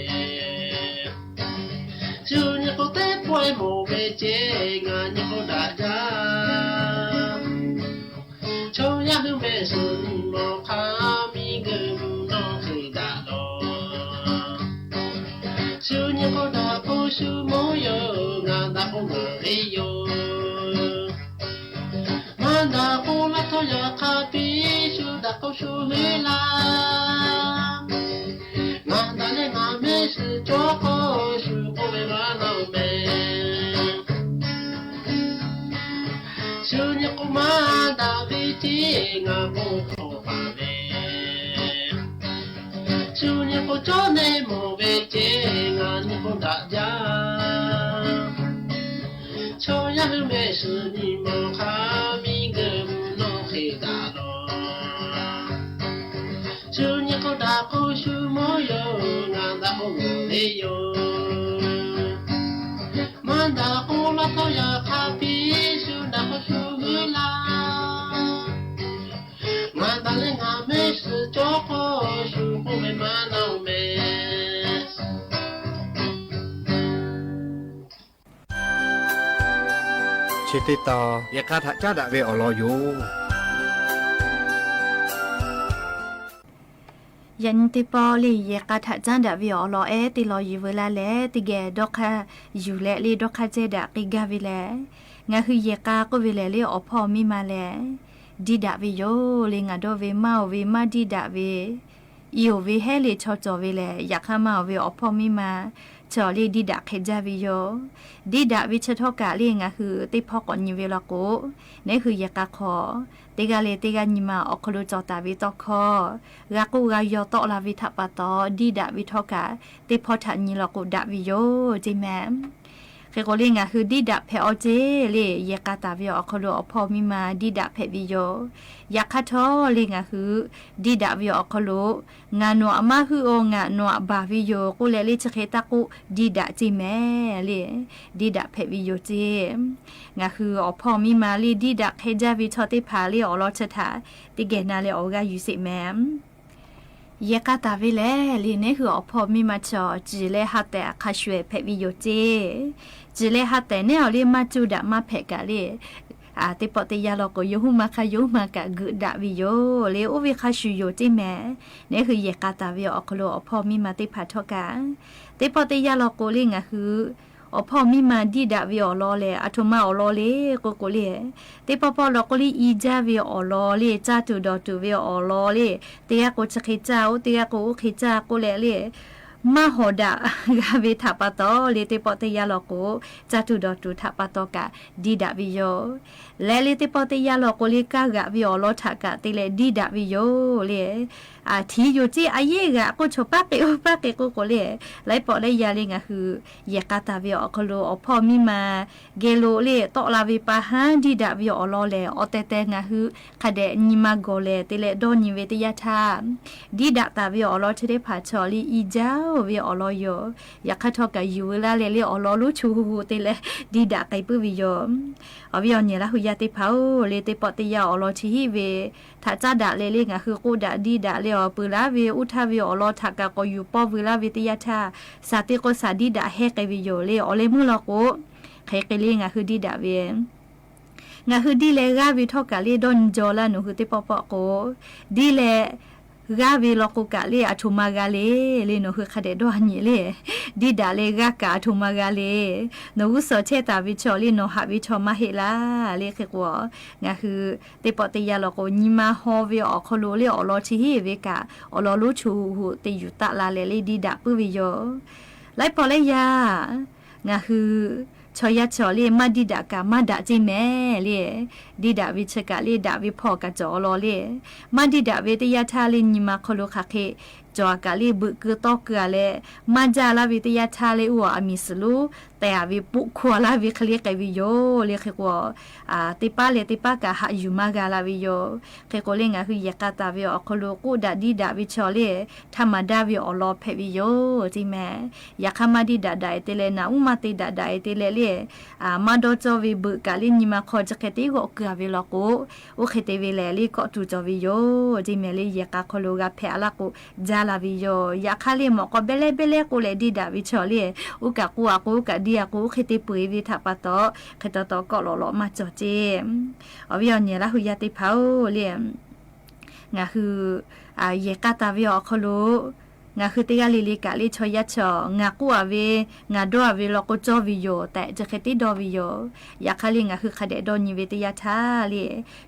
Shu nyi k'o teˇ pawˆ mawˬ ve ceˇ ngaˬ nyi k'o daꞈ jaˇ. Chaw yaˇ hui mehˆ suhˍ nyi mawˬ hk'a miˇ geuꞈ mvuhˇ nawˇ hk'e daꞈ lawˬ. Shu nyi k'o daꞈ k'o shu mawˇ yoˬ, ngaˬ daꞈ k'o ngaˬ ve yoˬ. Maˇ daꞈ k'o laˇ htawˇ yaꞈ hk'a piˇ, shu daꞈ k'o shu ve laˇ. Ngaˬ daꞈ leh ngaˬ mehˆ suhˍ cawˇ k'o, shu k'oˆ ve maˇ na-oˬ mehˍ. Shu nyi k'o maˇ daꞈ ve ceˇ ngaˬ k'oˆ hk'awꞈ taˍ leh, shu nyi k'o cawˇ nehˇ mawˬ ve ceˇ ngaˬ nyi k'o daꞈ jaˇ. Chaw yaˇ hui mehˆ suhˍ nyi mawˬ hk'a miˇ geuꞈ mvuhˇ nawˇ hk'e daꞈ lawˬ. Shu nyi k'o daꞈ k'o shu mawˇ yoˬ, ngaˬ daꞈ k'o ngaˬ ve yoˬ. Maˇ daꞈ k'o laˇ htawˇ yaꞈ hk'a piˇ, shu daꞈ k'o shu ve laˇ. Ngaˬ daꞈ leh ngaˬ mehˆ suhˍ cawˇ k'o, shu k'oˆ ve maˇ na-oˬ mehˍ. Chi teˇ tawn yehˬ k'a htaꞈ caˉ daꞈ ve awˬ lawn yoˬ. Yaꞈ nyi teˇ pawˆ le yehˬ k'a htaꞈ caˉ daꞈ ve awˬ lawn ehˉ teˇ lawn yuˬ veu laˇ leh, teˇ geh dawˇ hk'aˇ yuˬ leh le dawˇ hk'aˇ cehˇ daꞈ k'ai gaˇ ve lehˬ, ngaˬ hui yehˬ k'a k'oˆ ve lehˬ le awˬ hpawˇ miˇ ma lehˬ, diˇ daꞈ ve yoˬ le. Ngaˬ dawˇ ve maˇ-oˬ ve maˇ diˇ daꞈ ve, i-oˬ ve hehˉ le chaw cawˬ ve lehˬ, yaꞈ hk'aˇ maˇ-oˬ ve awˬ hpawˇ miˇ ma chaw le diˇ daꞈ hk'e jaˇ ve yoˬ. Diˇ daꞈ ve chi htawˇ kaꞈ le ngaˬ hui teˇ hpawˇ k'awꞈ nyi ve law k'o, neˉ hui yehˬ k'a hk'aw teˇ g'aˇ leh teˇ g'aˇ nyi ma awˬ hk'aw lo cawˬ taˍ ve tawˇ hkawˇ g'a k'oˆ g'a yaw tawˆ la ve htaꞈ pa taw, diˇ daꞈ ve htawˇ kaꞈ teˇ hpawˇ htaꞈ nyi law k'o daꞈ ve yoˬ ceˇ mehˍ. Hk'e k'o le ngaˬ hui diˇ daꞈ hpehꞈ-aw ceˇ le. Yehˬ k'a taˍ ve awˬ hk'aw lo awˬ hpawˇ miˇ ma diˇ daꞈ hpehꞈ ve yoˬ. Yaꞈ hk'aˇ htawˇ le ngaˬ hui diˇ daꞈ ve awˬ hk'aw lo, ngaˬ nawˬ aꞈ maˇ huˆ-oˬ, ngaˬ nawˬ aꞈ baˬ ve yoˬ k'oˆ leh le chi hk'e taˇ k'oˆ, diˇ daꞈ ceˇ mehˍ le. Diˇ daꞈ hpehꞈ ve yoˬ ceˇ. Ngaˬ hui awˬ hpawˇ miˇ ma le diˇ daꞈ hk'e jaˇ ve chaw teˇ hpaˍ le awˬ lawn chi htaꞈ teˇ geh na leh awˬ g'aˇ yuˬ sheˍ mehˍ. Yehˬ k'a taˍ ve lehˬ le, neˉ hui awˬ hpawˇ miˇ ma chaw ciˬ leh ha tehˬ hk'a shuˍ ehˍ hpehꞈ ve yoˬ ceˇ. Ciˬ leh ha tehˬ neˉ awˬ le maˇ cuˇ daꞈ maˇ hpehꞈ kaꞈ le, teˇ pawˆ teˇ yanˇ law k'o, yawˇ huiˉ ma hk'a yawˇ huiˉ ma kaꞈ geuꞈ daꞈ ve yoˬ le. Oˇ ve hk'a shuˍ yoˬ ceˇ mehˍ. Neˉ hui yehˬ k'a taˍ ve awˬ hk'aw lo awˬ hpawˇ miˇ ma teˇ hpaˍ htawˇ kaꞈ, teˇ pawˆ teˇ yanˇ law k'o le, ngaˬ hui awˬ hpawˇ miˇ ma diˇ daꞈ ve awˬ lawn lehˬ, aˬ htoꞈ ma awˬ lawn le k'oˆ k'o le, teˇ pawˆ pawˆ law k'o le, i jaˇ ve awˬ lawn le, caˇ tuˬ dawˬ tuˬ ve awˬ lawn le, teˇ g'aˇ k'o chi hk'e caˇ, oˇ teˇ g'aˇ k'o oˇ hk'e caˇ k'oˆ leh le, maˇ hawˍ daꞈ g'a ve htaꞈ pa taw le, teˇ pawˆ teˇ yanˇ law k'o, caˇ tuˬ dawˬ tuˬ htaꞈ pa taw kaꞈ diˇ daꞈ ve yoˬ. Lehˬ le teˇ pawˆ teˇ yanˇ law k'o le, kaˇ g'aꞈ ve awˬ lawn htaꞈ kaꞈ te leh diˇ daꞈ ve yoˬ le. Aˬ htiˍ yoˬ ceˇ, a yehˉ g'aꞈ k'oˆ chaw paˉ k'e oˇ paˉ k'e k'oˆ k'o le, laiˉ pawˆ laiˉ yaˇ le ngaˬ hui yehˬ k'a taˍ ve awˬ hk'aw lo awˬ hpawˇ miˇ ma geh lo le tawˆ la ve pa haˉ diˇ daꞈ ve awˬ lawn lehˬ, awˬ tehˬ tehˬ ngaˬ hui hk'a dehꞈ nyi ma gawˬ lehˬ te leh dawˇ nyi ve teˇ yanˇ htaˇ, diˇ daꞈ taˍ ve awˬ lawn chi teˇ hpaˍ chaw le i jaˇ-oˬ ve awˬ lawn yoˬ. Yaꞈ hk'aˇ htawˇ kaꞈ yuˬ veu laˇ leh le awˬ lawn lonˉ chu hu hu te leh diˇ daꞈ k'ai puiˉ ve yoˬ. Awˬ viˉ awˬ nyi Laˇ hu yaˇ teˇ hpaˍ-oˬ le, teˇ pawˆ teˇ yanˇ awˬ lawn chi hiˆ ve htaꞈ caˉ daꞈ leh le ngaˬ hui k'oˆ daꞈ diˇ daꞈ leh awˬ peuˬ laˇ ve uˉ htaˇ ve awˬ lawn htaꞈ kaꞈ k'awꞈ yuˬ pawˇ veu laˇ ve teˇ yanˇ htaˇ, shaˍ teˇ k'oˆ shaˍ diˇ daꞈ heˇ k'ai ve yoˬ le. Awˬ leh meuˇ law k'o, hk'e k'ai le ngaˬ hui diˇ daꞈ ve ngaˬ hui diˇ leh g'aˇ ve htawˇ kaꞈ le dawˇ nyi jaw laˇ nawˬ hui teˇ pawˆ pawˆ k'o, diˇ leh g'aˇ ve law k'o kaꞈ le aˬ htoꞈ ma g'a le, le nawˬ hui hk'a dehꞈ dawˇ a nyi le. Diˇ daꞈ leh g'aˇ kaꞈ aˬ htoꞈ ma g'a le. Nawˬ g'uˇ suhˍ chehˇ taˍ ve chaw le nawˬ haꞈ ve chaw maˇ heˆ laˇ le. Hk'e k'o, ngaˬ hui teˇ pawˆ teˇ yanˇ law k'o nyi ma haw ve awˬ hk'aw lo le awˬ lawn chi hiˆ ve kaꞈ awˬ lawn lonˉ chu hu te yuˬ taˆ la leh le diˇ daꞈ puiˉ ve yoˬ. Laiˉ pawˆ laiˉ yaˇ ngaˬ hui chaw yaˇ chaw le maˇ diˇ daꞈ kaꞈ maˇ daꞈ ceˇ mehˍ le. Diˇ daꞈ ve chi kaꞈ le daꞈ ve hpawˇ kaꞈ cawˬ awˬ lawn le. Maˇ diˇ daꞈ ve teˇ yanˇ htaˇ le nyi ma hk'aw lo hk'aˬ hk'e cawˬ a kaꞈ le beuꞈ keu tawˇ keu a leh, maˇ jaˇ laˇ ve teˇ yanˇ htaˇ le oˇ aˬ miˍ suhˍ lonˉ tehˬ a ve poˆ hkawˇ a laˇ ve hk'e le k'ai ve yoˬ le. Hk'e k'o, teˇ paˉ leh teˇ paˉ kaꞈ haꞈ yuˬ maˇ g'a la ve yoˬ. Hk'e k'o le ngaˬ hui yehˬ k'a taˍ ve awˬ hk'aw lo k'oˆ daꞈ diˇ daꞈ ve chaw le htaˇ maˍ daˇ ve awˬ lawn hpehꞈ ve yoˬ ceˇ mehˍ. Yaꞈ hk'aˇ maˇ diˇ daꞈ daꞈ e te leh naꞈ uˉ maˇ te daꞈ daꞈ e te leh le, maˇ dawˇ cawˇ ve beuꞈ kaꞈ le nyi ma hk'aw chi hk'e teˇ g'awˆ keu a ve law k'o, oˇ hk'e te ve lehˬ le kawˆ tuˬ cawˬ ve yoˬ ceˇ mehˍ le. Yehˬ k'a hk'aw lo g'a hpehꞈ a laˇ k'o, jaˇ la ve yoˬ. Yaꞈ hk'aˇ le mawꞈ k'aw behˇ lehˉ behˇ lehˉ k'oˆ leh diˇ daꞈ ve chaw le, oˇ kaꞈ k'oˆ a k'o oˇ kaꞈ diˇ a k'o oˇ hk'e te peu eˬ ve htaꞈ pa taw, hk'e taw taw kawˆ lawꞈ lawꞈ maˇ cawˬ ceˇ. Awˬ viˉ awˬ nyi Laˇ hu yaˇ teˇ hpaˍ-oˬ le, ngaˬ hui yehˬ k'a taˍ ve awˬ hk'aw lo ngaˬ hui teˇ g'aˇ le le kaꞈ le chaw yaˇ chaw ngaˬ k'oˆ a ve, ngaˬ dawˇ a ve law k'o cawˇ ve yoˬ tehꞈ chi hk'e teˇ dawˇ ve yoˬ. Yaꞈ hk'aˇ le ngaˬ hui hk'a dehꞈ dawˇ nyi ve teˇ yanˇ htaˇ le,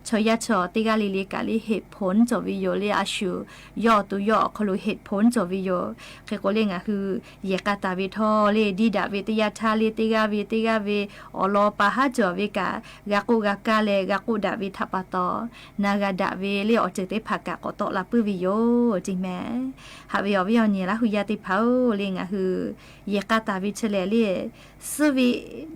chaw yaˇ chaw teˇ g'aˇ le le kaꞈ le เหตุผล cawˬ ve yoˬ le. A shu yawˇ awˬ to yawˇ awˬ hk'aw lo เหตุผล cawˬ ve yoˬ. Hk'e k'o le ngaˬ hui yehˬ k'a taˍ ve htawˇ le diˇ daꞈ ve teˇ yanˇ htaˇ le teˇ g'aˇ ve teˇ g'aˇ ve awˬ lawn pa haˉ cawˬ ve kaꞈ g'a k'oˆ g'a kaˇ leh g'a k'oˆ daꞈ ve htaꞈ pa taw, na g'a daꞈ ve le awˬ ceuˬ teˇ hpaˍ kaꞈ k'awꞈ tawˆ la puiˉ ve yoˬ ceˇ mehˍ. Haꞈ ve awˬ viˉ awˬ nyi Laˇ hu yaˇ teˇ hpaˍ-oˬ le, ngaˬ hui yehˬ k'a taˍ ve chi lehˬ le, suhˉ ve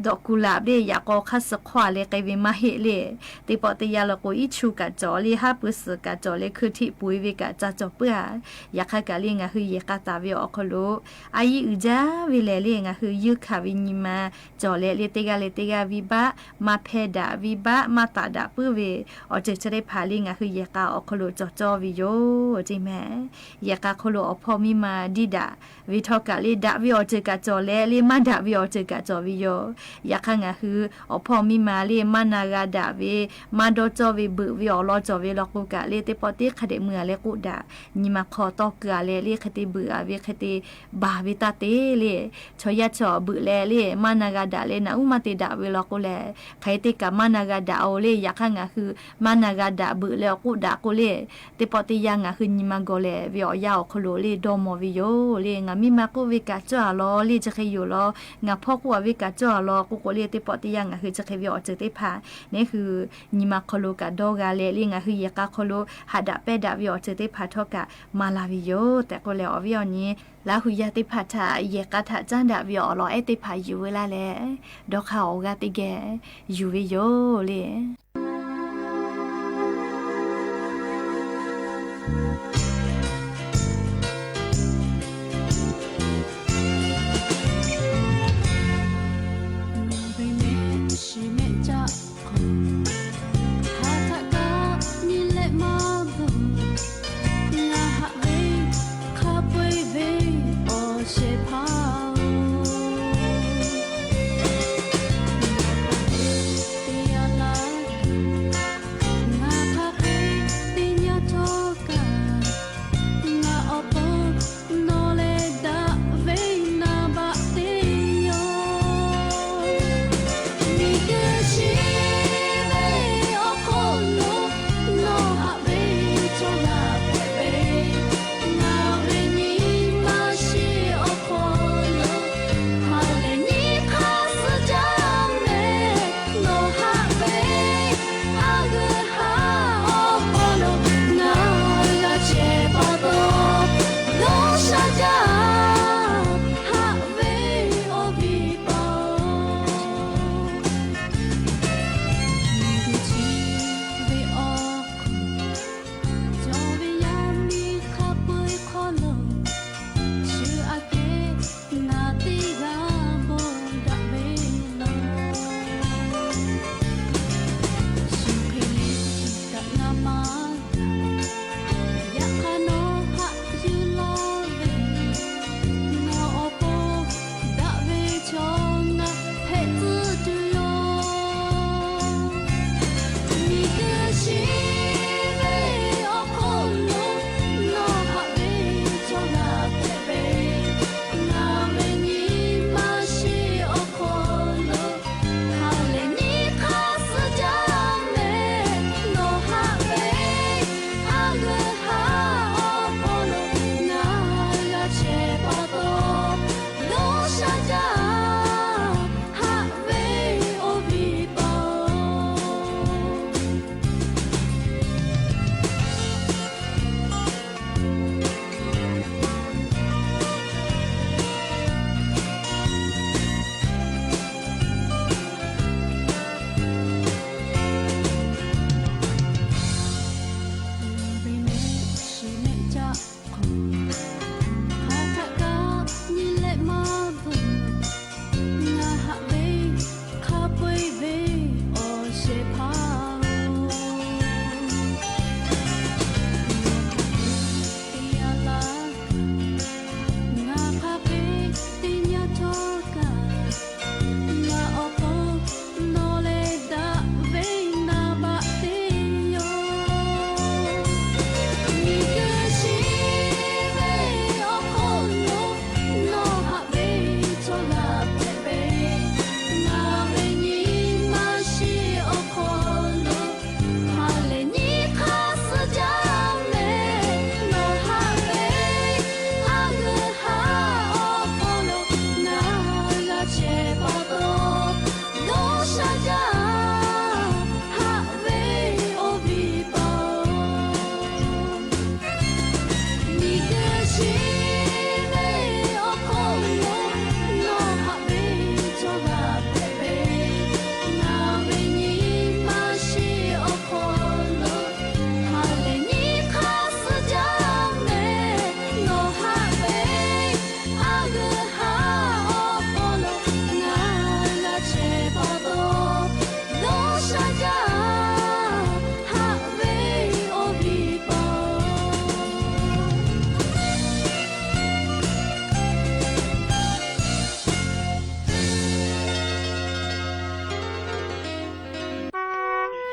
dawꞈ kuˬ laꞈ le yaꞈ k'aw hk'aˇ suh hk'awˇ a leh k'ai ve maˇ heˆ le. Teˇ pawˆ teˇ yanˇ law k'o iˉ chu kaꞈ cawˬ le, haˉ pui suhˍ kaꞈ cawˬ leh hkui htiˆ puiˍ ve kaꞈ ca cawˬ puiˉ a. Yaꞈ hk'aˇ kaꞈ le ngaˬ hui yehˬ k'a taˍ ve awˬ hk'aw lo a yiˇ uiˍ jaˇ ve lehˬ le ngaˬ hui yeunˇ hkanˍ ve nyi ma cawˬ leh le teˇ g'aˇ le teˇ g'aˇ venˇ baˆ maˇ hpehˇ daꞈ, venˇ baˆ maˇ taˍ daꞈ puiˉ ve awˬ ceuˬ chi teˇ hpaˍ le ngaˬ hui yehˬ k'a awˬ hk'aw lo cawˬ cawˇ ve yoˬ ceˇ mehˍ. Yehˬ k'a hk'aw lo awˬ hpawˇ miˇ ma diˇ daꞈ ve htawˇ kaꞈ le daꞈ ve awˬ ceuˬ kaꞈ cawˬ leh le maˇ daꞈ ve awˬ ceuˬ kaꞈ cawˬ ve yoˬ. Yaꞈ hk'aˇ ngaˬ hui awˬ hpawˇ miˇ ma le maˇ na g'a daꞈ ve, maˇ dawˇ cawˇ ve beuꞈ ve awˬ lawn cawˬ ve law k'o kaꞈ le teˇ pawˆ teˇ hk'a dehꞈ mui a leh k'oˆ daꞈ, nyi ma hk'aw tawˇ keu a leh le hk'e te beuꞈ a ve hk'e te baˬ ve taˇ te le. Chaw yaˇ chaw beuꞈ leh le maˇ na g'a daꞈ leh naꞈ uˉ maˇ te daꞈ ve law k'o lehˬ, hk'aˬ hk'e te kaꞈ maˇ na g'a daꞈ-oˬ le. Yaꞈ hk'aˇ ngaˬ hui maˇ na g'a daꞈ beuꞈ leh awˬ k'oˆ daꞈ k'o le, teˇ pawˆ teˇ yanˇ ngaˬ hui nyi ma gawˬ lehˬ ve awˬ yanˇ awˬ hk'aw lo le dawˇ mawˬ ve yoˬ le. Ngaˬ miˇ ma k'oˆ ve kaꞈ cawˇ a law le chi hk'e yoˬ law, ngaˬ hpawˇ k'oˆ a ve kaꞈ cawˇ a law k'oˆ k'o le teˇ pawˆ teˇ yanˇ ngaˬ hui chi hk'e ve awˬ ceuˬ teˇ hpaˍ neˉ hui nyi ma hk'aw lo kaꞈ dawˇ g'a leh le ngaˬ hui yehˬ k'a hk'aw lo haꞈ daꞈ pehˇ daꞈ ve awˬ ceuˬ teˇ hpaˍ htawˇ kaꞈ maˍ la ve yoˬ tehꞈ k'oˆ leh awˬ viˉ awˬ nyi Laˇ hu yaˇ teˇ hpaˍ htaꞈ yehˬ k'a htaꞈ caˉ daꞈ ve awˬ lawn ehˉ teˇ hpaˍ yuˬ veu laˇ leh, dawˇ hk'aˇ awˬ g'aˇ teˇ geh yuˬ ve yoˬ le. Mehˆ shiˍ mehˆ caˆ hk'awꞈ, hk'aˬ htaꞈ kaꞈ nyi leh maˇ bvuhꞈ. Ngaˬ haꞈ ve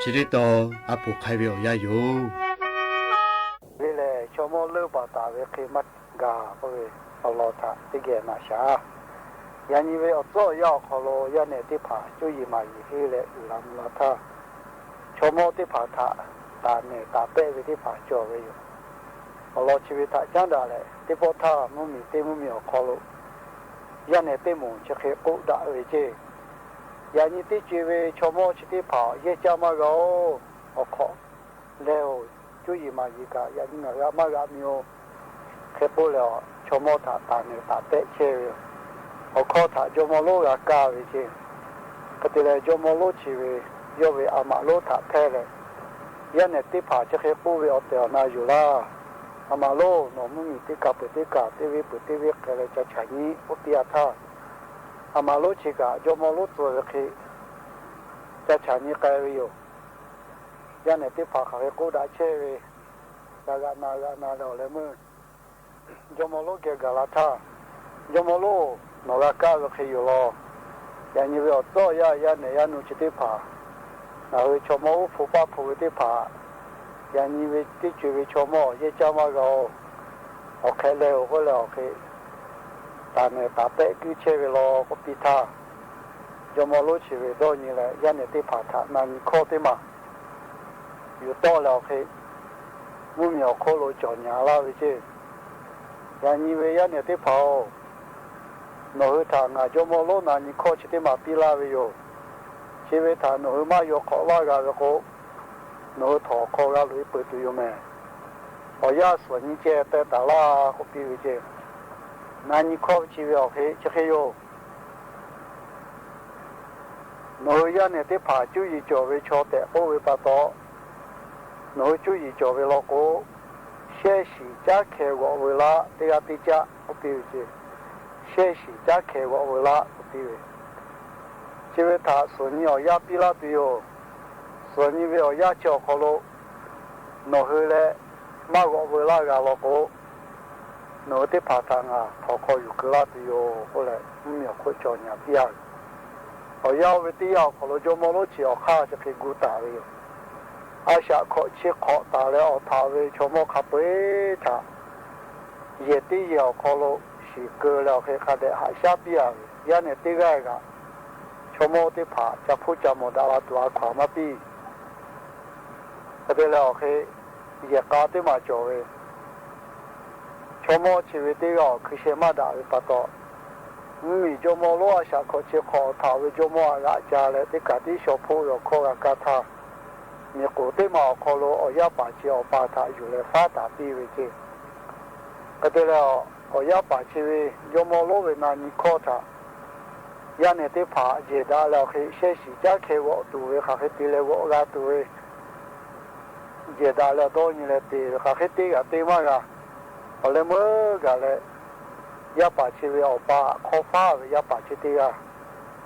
Chi teˇ tawn a poˍ hk'ai ve awˬ yanˇ yoˬ. Ve lehˬ, chaw mawˇ leuˆ baˬ taˍ ve hk'e maˇ gaˬ k'oˆ ve awˬ lawn htaꞈ teˇ geh naꞈ shaˍ. Yaꞈ nyi ve awˬ tcuhˉ awˬ yanˇ awˬ hk'aw lo yaˇ nehˬ teˇ hpaˍ cuˇ yiˍ maˍ yiˍ henˇ leh uiˍ la mvuh la htaˇ, chaw mawˇ teˇ hpaˍ htaꞈ taˍ nehˬ taˍ pehˆ ve teˇ hpaˍ cawˬ ve yoˬ. Awˬ lawn chi ve htaꞈ caˉ daꞈ leh, teˇ pawˆ htaˇ mvuhˇ miˬ teˇ mvuhˇ miˬ awˬ hk'aw lo yaˇ nehˬ teˇ moˍ chi hk'e k'oˆ daꞈ ve ceˇ. Yaꞈ nyi teˇ co e ve chaw mawˇ chi teˇ hpaˍ yehˇ caˇ maˇ g'a-oˬ. Awˬ hk'awꞈ leh-oˬ, cuˇ yiˍ maˍ yiˍ kaꞈ yaꞈ nyi ngaˬ g'a maˇ g'a mi-oˬ. Hk'e k'oˆ leh, chaw mawˇ htaꞈ taˍ nehˬ taˍ pehˆ chehˇ ve yoˬ. Awˬ hkawˇ htaꞈ jawˇ mawˇ lonˉ g'a kaˇ ve ceˇ. Hk'e te leh, jawˇ mawˇ lonˉ chi ve yawˇ ve a maꞈ lonˉ htaꞈ hpehˇ leh, yaˇ nehˬ teˇ hpaˍ chi hk'e k'oˆ ve awˬ tehˬ awˬ na yoˬ laˇ. A maꞈ lonˉ, nawˬ mvuhˇ miˬ teˇ kaˬ peuˬ teˇ kaˬ teˇ venˇ peuˬ teˇ venˇ k'ai leh ca chaꞈ nyi k'oˆ piˇ-a htaˇ, a maꞈ lonˉ chi kaꞈ jawˇ mawˇ lonˉ tcuh ve hk'e ca chaꞈ nyi k'ai ve yoˬ. Yaˇ nehˬ teˇ hpaˍ hk'aˬ hk'e k'oˆ daꞈ chehˇ ve, g'a g'aꞈ na g'aꞈ na leh awˬ leh meuˇ jawˇ mawˇ lonˉ geh gaˬ la htaˇ, jawˇ mawˇ lonˉ, nawˬ g'a kaˇ ve hk'e yoˬ law. Yaꞈ nyi ve awˬ tcuhˉ awˬ yanˇ yaˇ nehˬ yaˇ nu chi teˇ hpaˍ, ngaˬ hui chaw mawˇ uˉ hpu paˇ hpu ve teˇ hpaˍ, yaꞈ nyi ve teˇ co e ve chaw mawˇ yehˇ caˇ maˇ g'a-oˬ. Awˬ hk'e leh-oˬ k'oˆ leh awˬ hk'e taˍ nehˬ taˍ pehˆ kuiˇ chehˇ ve law k'oˆ piˇ htaˇ, jawˇ mawˇ lonˉ chi ve dawˇ nyi leh yaˇ nehˬ teˇ hpaˍ htaꞈ na nyi hkawˇ teˇ maˬ yuˬ tawˆ leh awˬ hk'e mvuhˇ miˬ awˬ hk'oˆ lo cawˬ nyi laˇ ve ceˇ. Yaꞈ nyi ve yaˇ nehˬ teˇ hpaˍ-oˬ, nawˬ hui htaꞈ ngaˬ jawˇ mawˇ lonˉ na nyi hkawˇ chi teˇ maˬ piˇ laˇ ve yoˬ. Chi ve htaꞈ nawˬ hui maˇ yaw hk'awꞈ laˇ g'a ve k'o, nawˬ hui htawnˍ hk'aw g'a loꞈ-e peuˬ tuˬ yoˬ mehˍ. Awˬ yanˇ suhˍ nyi ceh teh taˍ laˇ k'oˆ piˇ ve ceˇ. Na nyi hkawˇ ve chi ve awˬ hk'e chi hk'e yoˬ. Nawˬ hui yaˇ nehˬ teˇ hpaˍ cuˇ yiˍ cawˬ ve chaw tehꞈ k'oˆ ve pa taw, nawˬ hui cuˇ yiˍ cawˬ ve law k'o, shehˇ shiˍ caˉ hkeh g'awꞈ veu laˇ teˇ g'aˇ teˇ caˆ k'oˆ piˇ ve ceˇ. Shehˇ shiˍ caˉ hkeh g'awꞈ veu laˇ k'oˆ piˇ ve, chi ve htaꞈ suhˍ nyi awˬ yanˇ piˇ laˇ tuˬ yoˬ. Suhˍ nyi ve awˬ yanˇ chi awˬ hk'aw lo nawˬ hui leh maˇ g'awꞈ veu laˇ g'a law k'o, nawˬ hui teˇ hpaˍ htaꞈ ngaˬ htawnˍ hk'aw yuˬ keu laˇ tuˬ yoˬ k'oˆ leh, mvuhˇ miˬ awˬ hk'oˆ cawˬ nyi piˇ-a ve. Awˬ yanˇ oˇ ve teˇ yanˇ awˬ hk'aw lo jawˇ mawˇ lonˉ chi awˬ hk'aˇ chi hk'e gu taˍ ve yoˬ. A shaꞈ hkawꞈ chi hk'awꞈ taˍ leh awˬ htaꞈ ve chaw mawˇ hk'a peu-eˬ htaꞈ yehˬ teˇ yehˬ awˬ hk'aw lo shiˍ keu leh awˬ hk'e hk'a dehꞈ haꞈ shaˉ piˇ-a ve, yaˇ nehˬ teˇ g'aˇ kaꞈ chaw mawˇ teˇ hpaˍ ca hpuˇ ca mawˬ daꞈ la tuˬ a hkaw-anˬ maˇ piˇ. Hk'e te leh awˬ hk'e yehˬ k'a teˇ maˬ cawˬ ve, chaw mawˇ chi ve teˇ g'aˇ awˬ hkui sheh maˇ daꞈ ve pa taw, mvuhˇ miˬ jawˇ mawˇ lonˉ a shaꞈ hkawꞈ chi hk'awꞈ awˬ htaꞈ ve jawˇ mawˇ a g'aꞈ ca leh teˇ kaˬ tiˉ shaw hpoˆ ve awˬ hkawˇ g'a kaˇ htaˇ, miˬ k'oˍ teˇ maˬ awˬ hk'aw lo awˬ yaˇ paˍ chi awˬ pa htaꞈ yuˬ leh faˉ taˍ piˇ ve ceˇ. Hk'e te leh, awˬ yaˇ paˍ chi ve jawˇ mawˇ lonˉ ve na nyi hkawˇ htaꞈ yaˇ nehˬ teˇ hpaˍ jehˬ daꞈ leh awˬ hk'e shehˇ shiˍ caˉ hkeh g'awꞈ tuˬ ve hk'aˬ hk'e te leh g'awꞈ g'a tuˬ ve jehˬ daꞈ leh dawˇ nyi leh te ve hk'aˬ hk'e te g'a te maˇ g'a. Awˬ leh meuˇ gaˬ leh, yaˇ paˍ chi ve awˬ pa hk'awˇ faˉ ve yaˇ paˍ chi teˇ g'aˇ,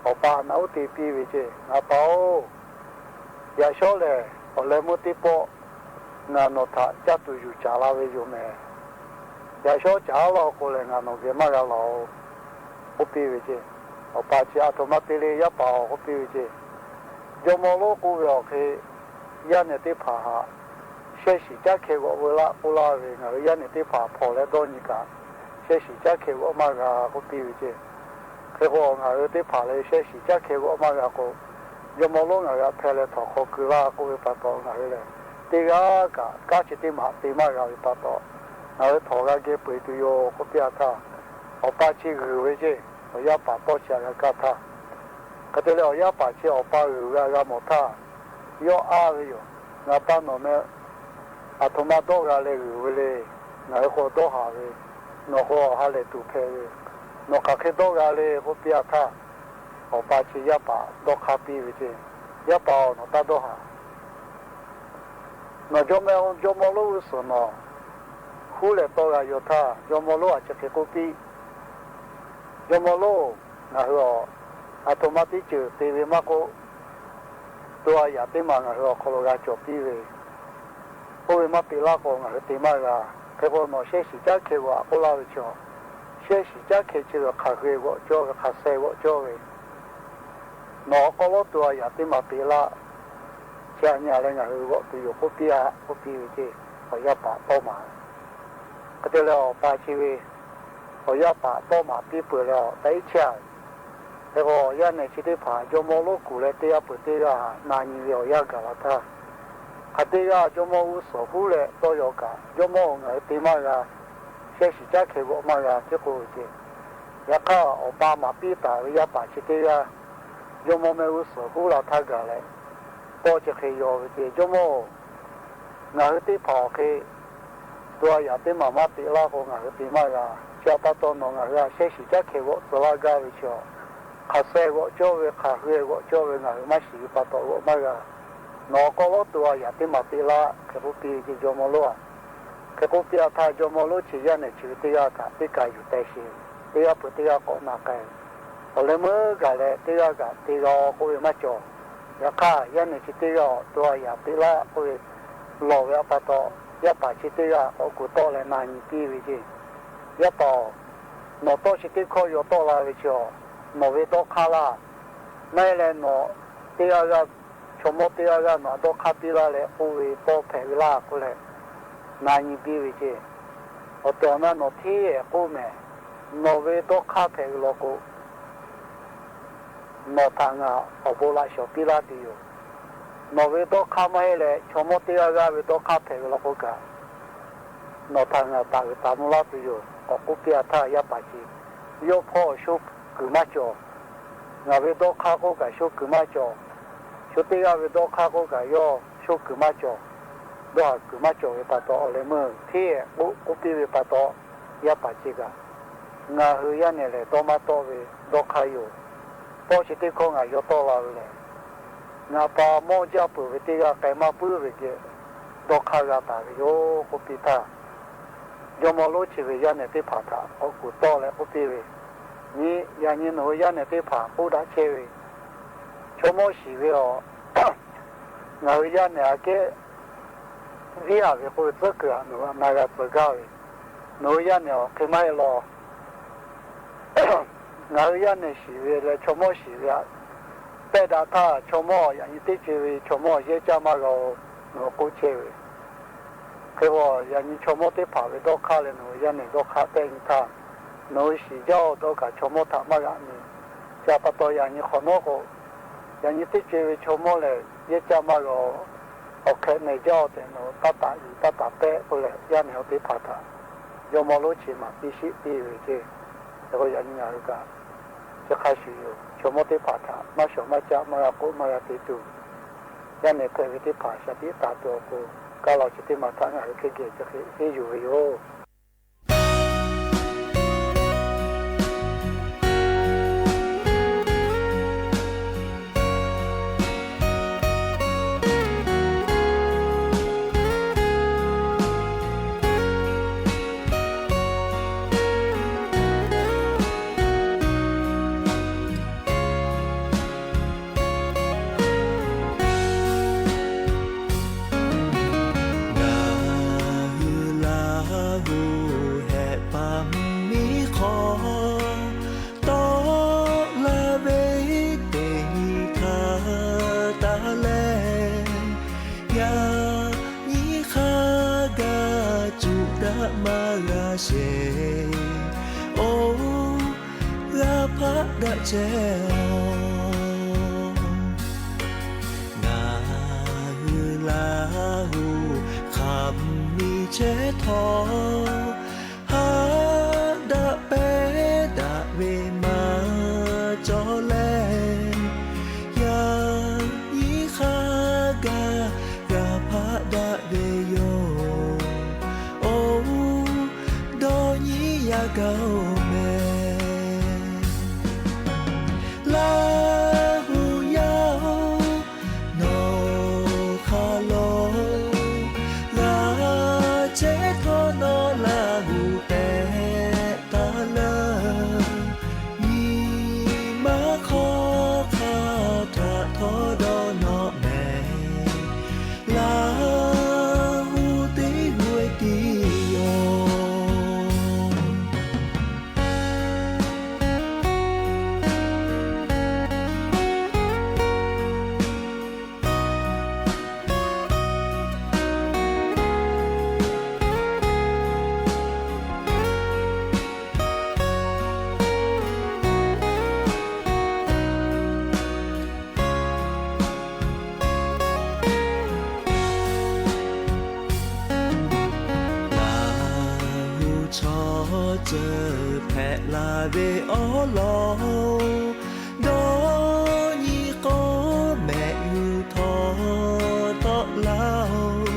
awˬ pa naꞈ uˉ te piˇ ve ceˇ, Ngaˬ pa-oˬ, yaꞈ shawˉ lehˬ awˬ leh meuˇ teˇ pawˆ ngaˬ nawˬ htaꞈ caˇ tuˬ yuˬ caˍ la ve yoˬ mehˍ. Yaꞈ shawˉ caˍ-a laˇ k'o lehˬ ngaˬ nawˬ geh maˇ g'a laˬ-oˬ k'oˆ piˇ ve ceˇ. Awˬ pa chi, Aˬ htoꞈ ma te le yaˇ paˍ-oˬ k'oˆ piˇ ve ceˇ. Jawˇ mawˇ lonˉ k'oˆ ve awˬ hk'e, yaˇ nehˬ teˇ hpaˍ htaꞈ shehˇ shiˍ caˉ hkeh g'awꞈ veu laˇ k'oˆ laˇ ve, ngaˬ hui yaˇ nehˬ teˇ hpaˍ hpawnˬ leh dawˇ nyi kaꞈ, shehˇ shiˍ caˉ hkeh g'awꞈ maˇ g'a k'oˆ piˇ ve ceˇ. Hk'e k'o, ngaˬ hui teˇ hpaˍ lehˬ shehˇ shiˍ caˉ hkeh g'awꞈ maˇ g'a k'o, jawˇ mawˇ lonˉ ngaˬ hui htaꞈ hpeh leh htawnˍ hk'aw keu laˇ k'oˆ ve pa taw, ngaˬ hui lehˬ teˇ g'aˇ kaꞈ kanˉ chi teˇ maˬ te maˇ g'a ve pa taw, ngaˬ hui htawnˍ g'a geh peu-eˬ tuˬ yoˬ k'oˆ piˇ-a htaˇ, awˬ pa chi g'uiˬ ve ceˇ. Awˬ yaˇ paˍ tawˇ chi htaꞈ g'a kaˇ htaˇ, hk'e te leh awˬ yaˇ paˍ chi awˬ pa g'uiˬ g'a g'a mawˬ htaˇ, yawˇ a ve yoˬ. Ngaˬ pa nawˬ meh aˬ htoꞈ ma dawˇ g'a leh g'uiˬ ve le. Ngaˬ hui k'o dawˇ haˍ ve, nawˬ k'o awˬ ha lehˬ tuˬ hpehꞈ ve, nawˬ hk'aˬ hk'e dawˇ g'a le k'oˆ piˇ-a htaˇ, awˬ pa chi yaˇ paˍ dawˇ hk'aˇ piˇ ve ceˇ. Yaˇ paˍ-oˬ, nawˬ taˇ dawˇ haˍ. Nawˬ jawˇ meh jawˇ mawˇ lonˉ g'uˇ suhˍ nawˬ huˉ leh tawˇ g'a yaw htaˇ, jawˇ mawˇ lonˉ a chi hk'e k'oˆ piˇ. Jawˇ mawˇ lonˉ, ngaˬ hui awˬ, aˬ htoꞈ ma teˇ ceuˬ te ve maˇ k'oˆ, to a yaꞈ teˇ maˬ ngaˬ hui awˬ hk'aw lo g'a cawˬ piˇ ve, oˇ ve maˇ te laˇ k'o ngaˬ hui te maˇ g'a. Hk'e k'o nawˬ shehˇ shiˍ caˉ hkeh g'awꞈ k'oˆ laˇ ve chaw, shehˇ shiˍ caˉ hkeh chi ve hk'aˬ hk'e g'awꞈ cawˇ ve, hk'aˬ sheh g'awꞈ cawˇ ve, nawˬ awˬ hk'aw lo to a yaꞈ teˇ maˬ te laˇ. Chi a nyi a leh ngaˬ hui g'awꞈ tuˬ yoˬ k'oˆ piˇ a k'oˆ piˇ ve ceˇ. Awˬ yaˇ paˍ tawˇ maˍ, hk'e te leh awˬ pa chi ve awˬ yaˇ paˍ tawˇ maˍ piˇ peuˬ leh awˬ ta iˉ chehˇ a. Hk'e k'o, yaˇ nehˬ chi teˇ hpaˍ jawˇmawˇ lonˉ kuˬ leh teˇ g'aˇ peuˬ teˇ g'aˇ na nyi ve awˬ yanˇ gaˬ la htaˇ, hk'aˬ teˇ g'aˇ jawˇmawˇ g'uˇ suhˍ huˉ leh tawˇ yaw kaꞈ, jawˇmawˇ-oˬ, ngaˬ hui te maˇ g'a, shehˇ shiˍ caˉ hkeh g'awꞈ maˇ g'a tiˉ k'oˆ ve ceˇ. Yaꞈ hk'aˇ, awˬ pa maˍ piˇ taˍ ve yaˇ paˍ chi teˇ g'aˇ jawˇmawˇ mehˆ g'uˇ suhˍ huˉ la htaˇ gaˬ leh, tawˇ chi hk'e yaw ve ceˇ, Jawˇmawˇ-oˬ, ngaˬ hui teˇ hpaˍ awˬ hk'e to a yaꞈ teˇ maˬ maˇ teꞈ laˇ k'o, ngaˬ hui te maˇ g'a. Chi htaꞈ pa taw nawˬ ngaˬ hui htaꞈ shehˇ shiˍ caˉ hkeh g'awꞈ tcuh laˇ gaˇ ve chi awˬ, hk'aˬ suh g'awꞈ cawˇ ve, hk'aˬ hui g'awꞈ cawˇ ve ngaˬ hui maˇ shiˍ ve pa taw g'awꞈ maˇ g'a. Nawˬ k'awꞈ lawˉ to a yaꞈ teˇ maˬ teꞈ laˇ hk'e k'oˆ piˇ ve ceˇ, jawˇmawˇ lonˉ-a. Hk'e k'oˆ piˇ a htaˇ, jawˇmawˇ lonˉ chi yaˇ nehˬ chi ve teˇ g'aˇ htaꞈ teˇ kaˬ yuˬ teh sheˍ, teˇ g'aˇ peuˬ teˇ g'aˇ k'awꞈ na k'ai. Awˬ leh meuˇ gaˬ leh teˇ g'aˇ kaꞈ te g'a-o k'oˆ ve maˇ cawˬ. Yaꞈ hk'aˇ, yaˇ nehˬ chi teˇ g'aˇ awˬ to a yaꞈ teꞈ laˇ k'oˆ ve lawˬ ve a pa taw, yaˇ paˍ chi teˇ g'aˇ k'awꞈ kuˬ tawˆ leh na nyi piˇ ve ceˇ. Yaˇ paˍ-oˬ, nawˬ tawˇ chi teˇ hkawˇ yaw tawˆ la ve chi awˬ, nawˬ ve dawˇ hk'aˇ laˇ. Maˇ heˆ leh nawˬ teˇ g'aˇ g'aˇ, chaw mawˇ teˇ g'aˇ g'aˇ nawˬ htaꞈ dawˇ hk'aˇ piˇ laˇ leh k'oˆ ve tawˇ hpehꞈ ve laˇ k'oˆ leh na nyi piˇ ve ceˇ. Awˬ tehˬ awˬ na nawˬ hteˇ ehˍ k'oˆ mehˍ. Nawˬ ve dawˇ hk'aˇ hpehꞈ ve law k'o, nawˬ htaꞈ ngaˬ awˬ bon laꞈ shawˍ piˇ laˇ tuˬ yoˬ. Nawˬ ve dawˇ hk'aˇ maˇ heˆ leh chaw mawˇ teˇ g'aˇ g'aˇ ve dawˇ hk'aˇ hpehꞈ ve law k'o kaꞈ, nawˬ htaꞈ ngaˬ taˍ uiˍ taˍ mvuh laˇ tuˬ yoˬ k'awꞈ k'oˆ piˇ a htaˇ, yaˇ paˍ chi yawˇ hpawˇ sho kuiˬ maˇ cawˬ. Ngaˬ ve dawˇ hk'aˇ k'oˆ kaꞈ sho kuiˬ maˇ cawˬ. Shu teˇ g'aˇ ve dawˇ hk'aˇ k'oˆ kaꞈ yawˇ sho kuiˬ maˇ cawˬ. Dawˇ haˍ kuiˬ maˇ cawˬ ve pa taw, awˬ leh meuˇ hteˇ ehˍ k'oˆ k'oˆ piˇ ve pa taw, yaˇ paˍ chi kaꞈ, ngaˬ hui yaˇ nehˬ lehˬ dawˇ maˇ tawˆ ve dawˇ hk'aˇ yoˬ. Tawˇ chi teˇ hkawˇ ngaˬ yaw tawˆ la ve lehˬ, ngaˬ pa mawˇ jaˇ peuˬ ve teˇ g'aˇ k'ai maˇ puiˉ ve geh dawˇ hk'aˇ g'a taˍ ve yoˬ k'oˆ piˇ htaˇ, jawˇmawˇ lonˉ chi ve yaˇ nehˬ teˇ hpaˍ htaꞈ k'awꞈ kuˬ tawˆ leh k'oˆ piˇ ve, Nyi, yaꞈ nyi nawˬ hui yaˇ nehˬ teˇ hpaˍ k'oˆ daꞈ chehˇ ve, chaw mawˇ shiˍ ve awˬ, ngaˬ hui yaˇ nehˬ aꞈ kehˉ viˉ a ve k'oˆ ve tcuhˉ kuiˬ htaꞈ nawˬ hui na g'a tcuh gaˇ ve, nawˬ hui yaˇ nehˬ awˬ hk'e maˇ heˆ law. Ngaˬ hui yaˇ nehˬ shiˍ ve leh chaw mawˇ shiˍ ve htaꞈ pehˇ daꞈ htaˇ, chaw mawˇ yaꞈ nyi teˇ ceuˬ ve chaw mawˇ yehˇ caˇ maˇ g'a-o, nawˬ hui k'oˆ chehˇ ve. Hk'e k'o, yaꞈ nyi chaw mawˇ teˇ hpaˍ ve dawˇ hk'aˇ leh nawˬ hui yaˇ nehˬ dawˇ hk'aˇ pehˇ nyi htaˇ, nawˬ hui shiˍ jaˇ-oˬ, dawˇ kaꞈ chaw mawˇ htaꞈ maˇ g'aꞈ nyi. Chi htaꞈ pa taw yaꞈ nyi hk'awꞈ nawˉ k'o, yaꞈ nyi teˇ ceuˬ ve chaw mawˇ lehˬ yehˇ caˇ maˇ g'a-o. Awˬ hk'e mehˍ jaˇ-oˬ tehꞈ nawˬ hui taˇ taˍ yuˬ taˇ taˍ pehˆ k'oˆ leh, yaˇ nehˬ teˇ hpaˍ htaꞈ jawˇmawˇ lonˉ chi maˍ piˇ shiˆ piˇ ve ceˇ. Hk'e k'o yaꞈ nyi ngaˬ hui kaꞈ chi hk'a shuˍ yoˬ. Chaw mawˇ teˇ hpaˍ htaꞈ maˇ shawˍ maˇ caˆ maˇ g'a k'oˆ maˇ g'a te tuˬ, yaˇ nehˬ hpehꞈ ve teˇ hpaˍ shaˍ tiꞈ taˍ tuˬ awˬ pon, kaˇ law chi teˇ maˬ htaꞈ ngaˬ hui hk'e geh chi hk'e henˇ yuˬ ve yoˬ. Ngaˬ hui Laˇ huˍ hehꞈ paˍ miˇ hk'aw, tawˆ laˇ ve teˇ nyi htaˇ taˇ leh, yaꞈ nyi hk'a gaˬ cuˇ daꞈ maˇ g'a sheˍ. Oˇ g'a hpaˆ daꞈ chehˇ-oˬ. Ngaˬ hui Laˇ huˍ hk'aˬ miˬ chehˇ htawˇ, haꞈ daꞈ pehˉ daꞈ ve maˇ cawˬ leh, yaꞈ nyi hk'a gaˬ g'a hpaˆ daꞈ ve yoˬ. Oˇ, dawˇ nyi yaˇ gaˇ-oˬ mehˍ. Laˬ ve awˉ lawˬ, dawˇ nyi k'awˇ mehˆ g'uiˬ htawˇ tawˆ laˇ-oˬ.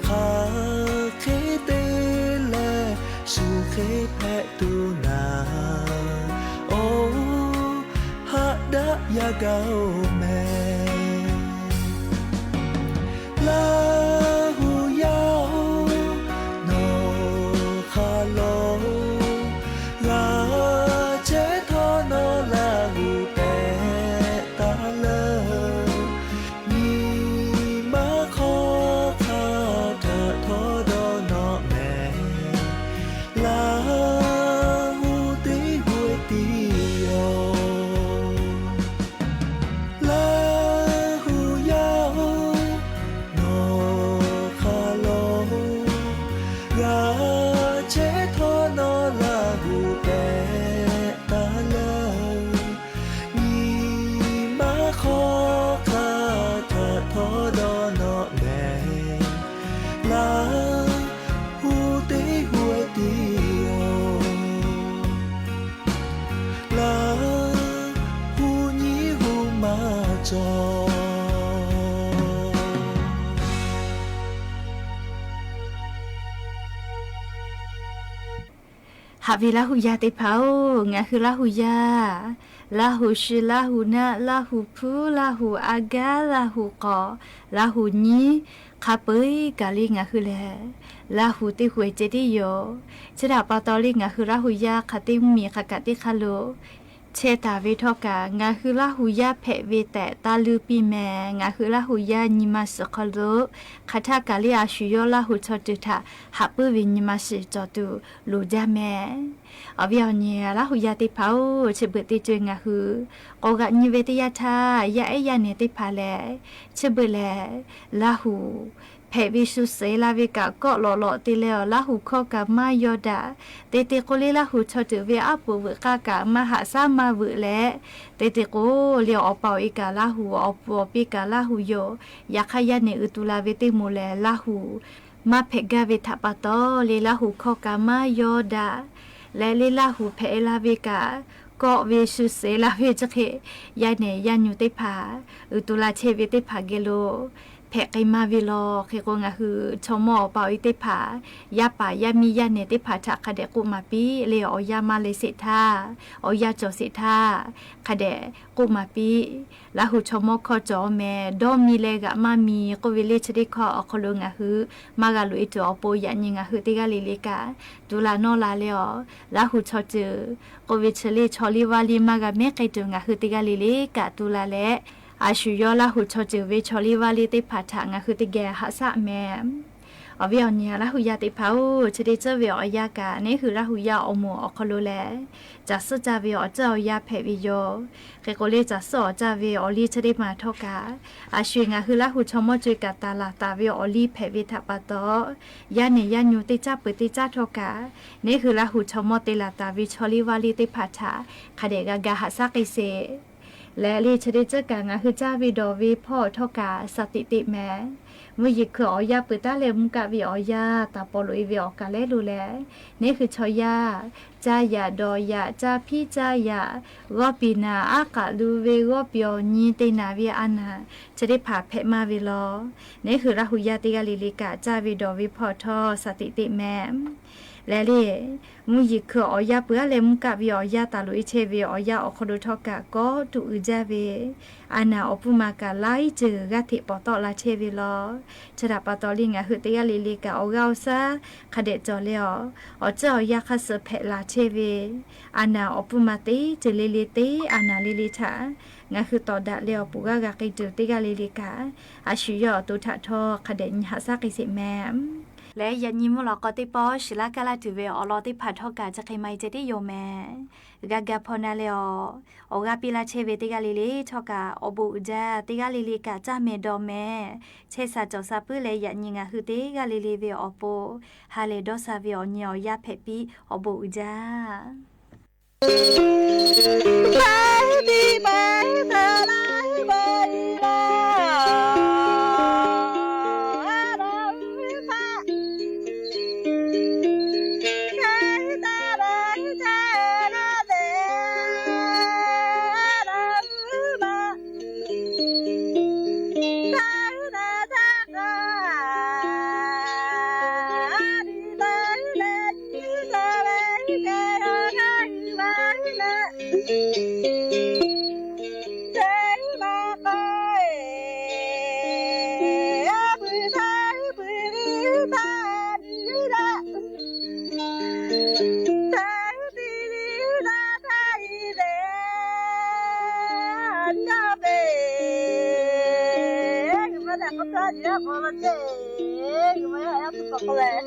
Hk'aˬ hk'e te leh shu hk'e hpehꞈ tuˬ naˍ, oˇ haꞈ daꞈ yaˇ gaˇ-oˬ mehˍ. Laˇ huˍ yaˇ-oˬ, nawˬ hk'aˬ lawˬ, g'a chehˇ htawˇ nawˬ Laˇ huˍ hpehꞈ taˍ leuˬ. Nyi ma hk'aw hk'a htaꞈ htawˇ dawˇ nawꞈ mehˍ, Laˇ huˍ teˇ hui tiˉ yoˬ. Laˇ huˍ yaˇ-oˬ, nawˬ hk'aˬ lawˬ, g'a chehˇ htawˇ nawˬ Laˇ huˍ hpehꞈ taˍ leuˬ. Nyi ma hk'aw hk'a htaꞈ htawˇ dawˇ nawꞈ mehˍ, Laˇ huˍ teˇ hui tiˉ yoˬ. Laˇ huˍ nyiˇ hui maˇ cawˬ. Haꞈ ve Laˇ huˍ yaˇ teˇ hpaˍ-oˬ, ngaˬ hui Laˇ huˍ yaˇ, Laˇ huˍ shi, Laˇ huˍ naˆ, Laˇ huˍ hpuˉ, Laˇ huˍ a gaˇ, Laˇ huˍ k'awꞈ, Laˇ huˍ nyiˉ, hk'a peu-eˬ kaꞈ le ngaˬ hui lehˬ, Laˇ huˍ teˇ hui ceh tiˉ yoˬ. Chi htaꞈ pa taw le ngaˬ hui Laˇ huˍ yaˇ hk'a teˇ mvuhˇmiˬ hk'a kaꞈ teˇ hk'a lo chehˇ taˍ ve htawˇ kaꞈ, ngaˬ hui Laˇ huˍ yaˇ hpehꞈ ve tehꞈ taˇ leuˇ piˇ mehˍ. Ngaˬ hui Laˇ huˍ yaˇ nyi ma shiˍ hk'aw lo hk'aˬ htaˇ kaꞈ le a shu yawˇ Laˇ huˍ chaw ceuˬ htaꞈ haꞈ puiˉ ve nyi ma shiˍ cawˬ tuˬ loˍ jaˇ mehˍ. Awˬ viˉ awˬ nyi Laˇ huˍ yaˇ teˇ hpaˍ-oˬ, chi beuꞈ teˇ co ngaˬ hui k'awꞈ g'aꞈ nyi ve teˇ yanˇ htaˇ, yaˇ ehˉ yaˇ nehˬ teˇ hpaˍ lehˬ, chi beuꞈ lehˬ Laˇ huˍ hpehꞈ ve shu suhˍ la ve kaꞈ kawˆ lawꞈ lawꞈ te leh awˬ Laˇ huˍ hkawˇ kaꞈ maˇ yaw daꞈ. Te te k'o le Laˇ huˍ chaw ceuˬ ve aˉ poꞈ veuꞈ k'aˇ kaꞈ maˇ haꞈ shaˉ maˇ veuꞈ leh, te te k'o le awˬ pa awˬ e kaꞈ Laˇ huˍ, awˬ puˍ awˬ pi kaꞈ Laˇ huˍ yoˬ. Yaꞈ hk'aˇ yaˇ nehˬ uiˍ tu la ve teˇ moˍ lehˬ Laˇ huˍ maˇ hpehꞈ gaˇ ve htaꞈ pa taw le Laˇ huˍ hkawˇ kaꞈ maˇ yaw daꞈ. Leh le Laˇ huˍ hpehꞈ la ve kaꞈ kawˆ ve shu suhˍ la ve chi hk'e, yaˇ nehˬ yaˇ nyu teˇ hpaˍ uiˍ tu la chehˇ ve teˇ hpaˍ geh lo hpehꞈ k'ai maˇ ve law. Hk'e k'o ngaˬ hui chaw mawˇ awˬ pa awˬ e teˇ hpaˍ, yaˇ paˍ yaˇ miˇ yaˇ nehˬ teˇ hpaˍ htaꞈ hk'a dehꞈ k'oˆ maˍ piˇ le, awˬ yanˇ maˇ le sheˍ htaˇ, awˬ yanˇ cawˬ sheˍ htaˇ, hk'a dehꞈ k'oˆ maˍ piˇ. Laˇ huˍ chaw mawˇ hkawˇ cawˬ mehˍ, dawˇ mi leh g'aꞈ maˇ mi k'oˆ ve le chi teˇ hkawˇ awˬ hk'aw lo ngaˬ hui maˇ g'a loꞈ e tuˬ awˬ pon yaꞈ nyi ngaˬ hui teˇ g'aˇ le le kaꞈ tu la nawˇ la leh awˬ Laˇ huˍ chaw ceuˬ k'oˆ ve chi le chaw liˇ vaˇ liˇ maˇ g'a mehˉ k'ai tuˬ ngaˬ hui teˇ g'aˇ le le kaꞈ tu la leh, a shu yawˇ Laˇ huˍ chaw ceuˬ ve chaw liˇ vaˇ liˇ teˇ hpaˍ htaꞈ ngaˬ hui teˇ geh haꞈ shaˉ mehˍ. Awˬ viˉ awˬ nyi Laˇ huˍ yaˇ teˇ hpaˍ-oˬ, chi teˇ tcuhˉ ve awˬ yanˇ kaꞈ neˉ hui Laˇ huˍ yaˇ awˬ moˍ awˬ hk'aw lo lehˬ, caˬ suhˉ caˇ ve awˬ tcuhˉ awˬ yanˇ hpehꞈ ve yoˬ. Hk'e k'o le caˬ suhˉ awˬ caˇ ve awˬ liˇ chi teˇ maˬ htawˇ kaꞈ, a shu ngaˬ hui Laˇ huˍ chaw mawˇ co-e kaꞈ taˍ laˬ taˍ ve awˬ liˇ hpehꞈ ve htaꞈ pa taw, yaˇ nehˬ yaˇ nyu teˇ caˉ peuˬ teˇ caˉ htawˇ kaꞈ, neˉ hui Laˇ huˍ chaw mawˇ te laˬ taˍ ve chaw liˇ vaˇ liˇ teˇ hpaˍ htaꞈ hk'a dehꞈ g'a ga haꞈ shaˉ k'ai sheˍ. Leh le chi teˇ tcuhˉ kaꞈ ngaˬ hui caˇ ve dawˬ ve hpawˇ htawˇ kaꞈ shaˍ tiꞈ teꞈ mehˍ. Mvuhˇ yeˬ hkui awˬ yanˇ peuˬ taˉ leh mvuhˇ kaˆ ve awˬ yanˇ taˍ paw loꞈ e ve awˬ kaˬ lehˉ lo leh, neˉ hui chaw yaˇ caˇ yaꞈ dawˬ yaꞈ caˇ hpiˉ caˇ yaꞈ, g'awˇ piˍ naˍ aˉ k'aꞈ lu ve g'awˇ piˍ awˬ nyi te naˍ ve a naˍ chi teˇ hpaˍ hpehꞈ maˇ ve law. Neˉ hui Laˇ huˍ yaˇ teˇ g'aˇ le le kaꞈ caˇ ve dawˬ ve hpawˇ htawˇ shaˍ tiꞈ teꞈ mehˍ. Leh le, mvuhˇ yeˬ hkui awˬ yanˇ peuˬ aˉ leh mvuhˇ kaˆ ve awˬ yanˇ taˍ loꞈ e chehˇ ve awˬ yanˇ awˬ hk'aw lo htawˇ kaꞈ kawˆ tuꞈ uiˍ jaˇ ve, a naˍ awˬ pfuhˇ ma kaꞈ laiˉ ceuˬ g'aˇ hteꞈ pawˍ tawˆ la chehˇ ve law. Chi htaꞈ pa taw le ngaˬ hui teˇ g'aˇ le le kaꞈ awˬ g'aˇ awˬ shaˉ hk'a dehꞈ cawˬ leh awˬ, awˬ tcuhˉ awˬ yanˇ hk'a suh hpehꞈ laˬ chehˇ ve, a naˍ awˬ pfuhˇ ma teˇ ceuˬ le le teˇ a naˍ le le htaꞈ ngaˬ hui tawˍ daꞈ leh awˬ pon g'aˇ g'a k'ai tuˬ teˇ g'aˇ le le kaꞈ, a shu yawˇ awˬ to htaꞈ htawˇ hk'a dehꞈ nyi haꞈ shaˉ k'ai sheˍ mehˍ. Leh yaꞈ nyi mvuhˇ lawꞈ k'aw teˇ pawˆ shiˍ laˇ kaˇ laˇ tuˬ ve awˬ lawn teˇ hpaˍ htawˇ kaꞈ chi hk'e ma e ceh tiˉ yoˬ mehˍ. G'a ga hpaw na leh awˬ, awˬ g'aˇ piˇ laˇ chehˇ ve teˇ g'aˇ le le htawˇ kaꞈ awˬ bon uiˍ jaˇ. Teˇ g'aˇ le le kaꞈ caˇ mehˍ dawˬ mehˍ, chehˇ sha cawˬ sha puiˉ leh yaꞈ nyi ngaˬ hui teˇ g'aˇ le le ve awˬ pon ha lehˬ dawˇ sha ve awˬ nyi awˬ yanˇ hpehꞈ piˇ awˬ bon uiˍ jaˇ. Yaˇ ve, g'uiˬ ma lehˬ k'aw htaˇ yaˇ k'aw la ceˇ, g'uiˬ ma yaˇ yaˇ tuˬ k'aw k'aw leh.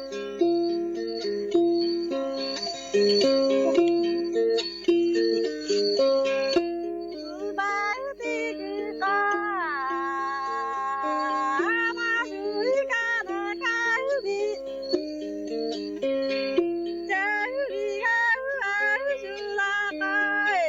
G'uiˬ ma teˇ g'uiˬ k'aw, a ma g'uiˬ kaꞈ na kaˇ ve, caˇ ve g'a shu la k'ai.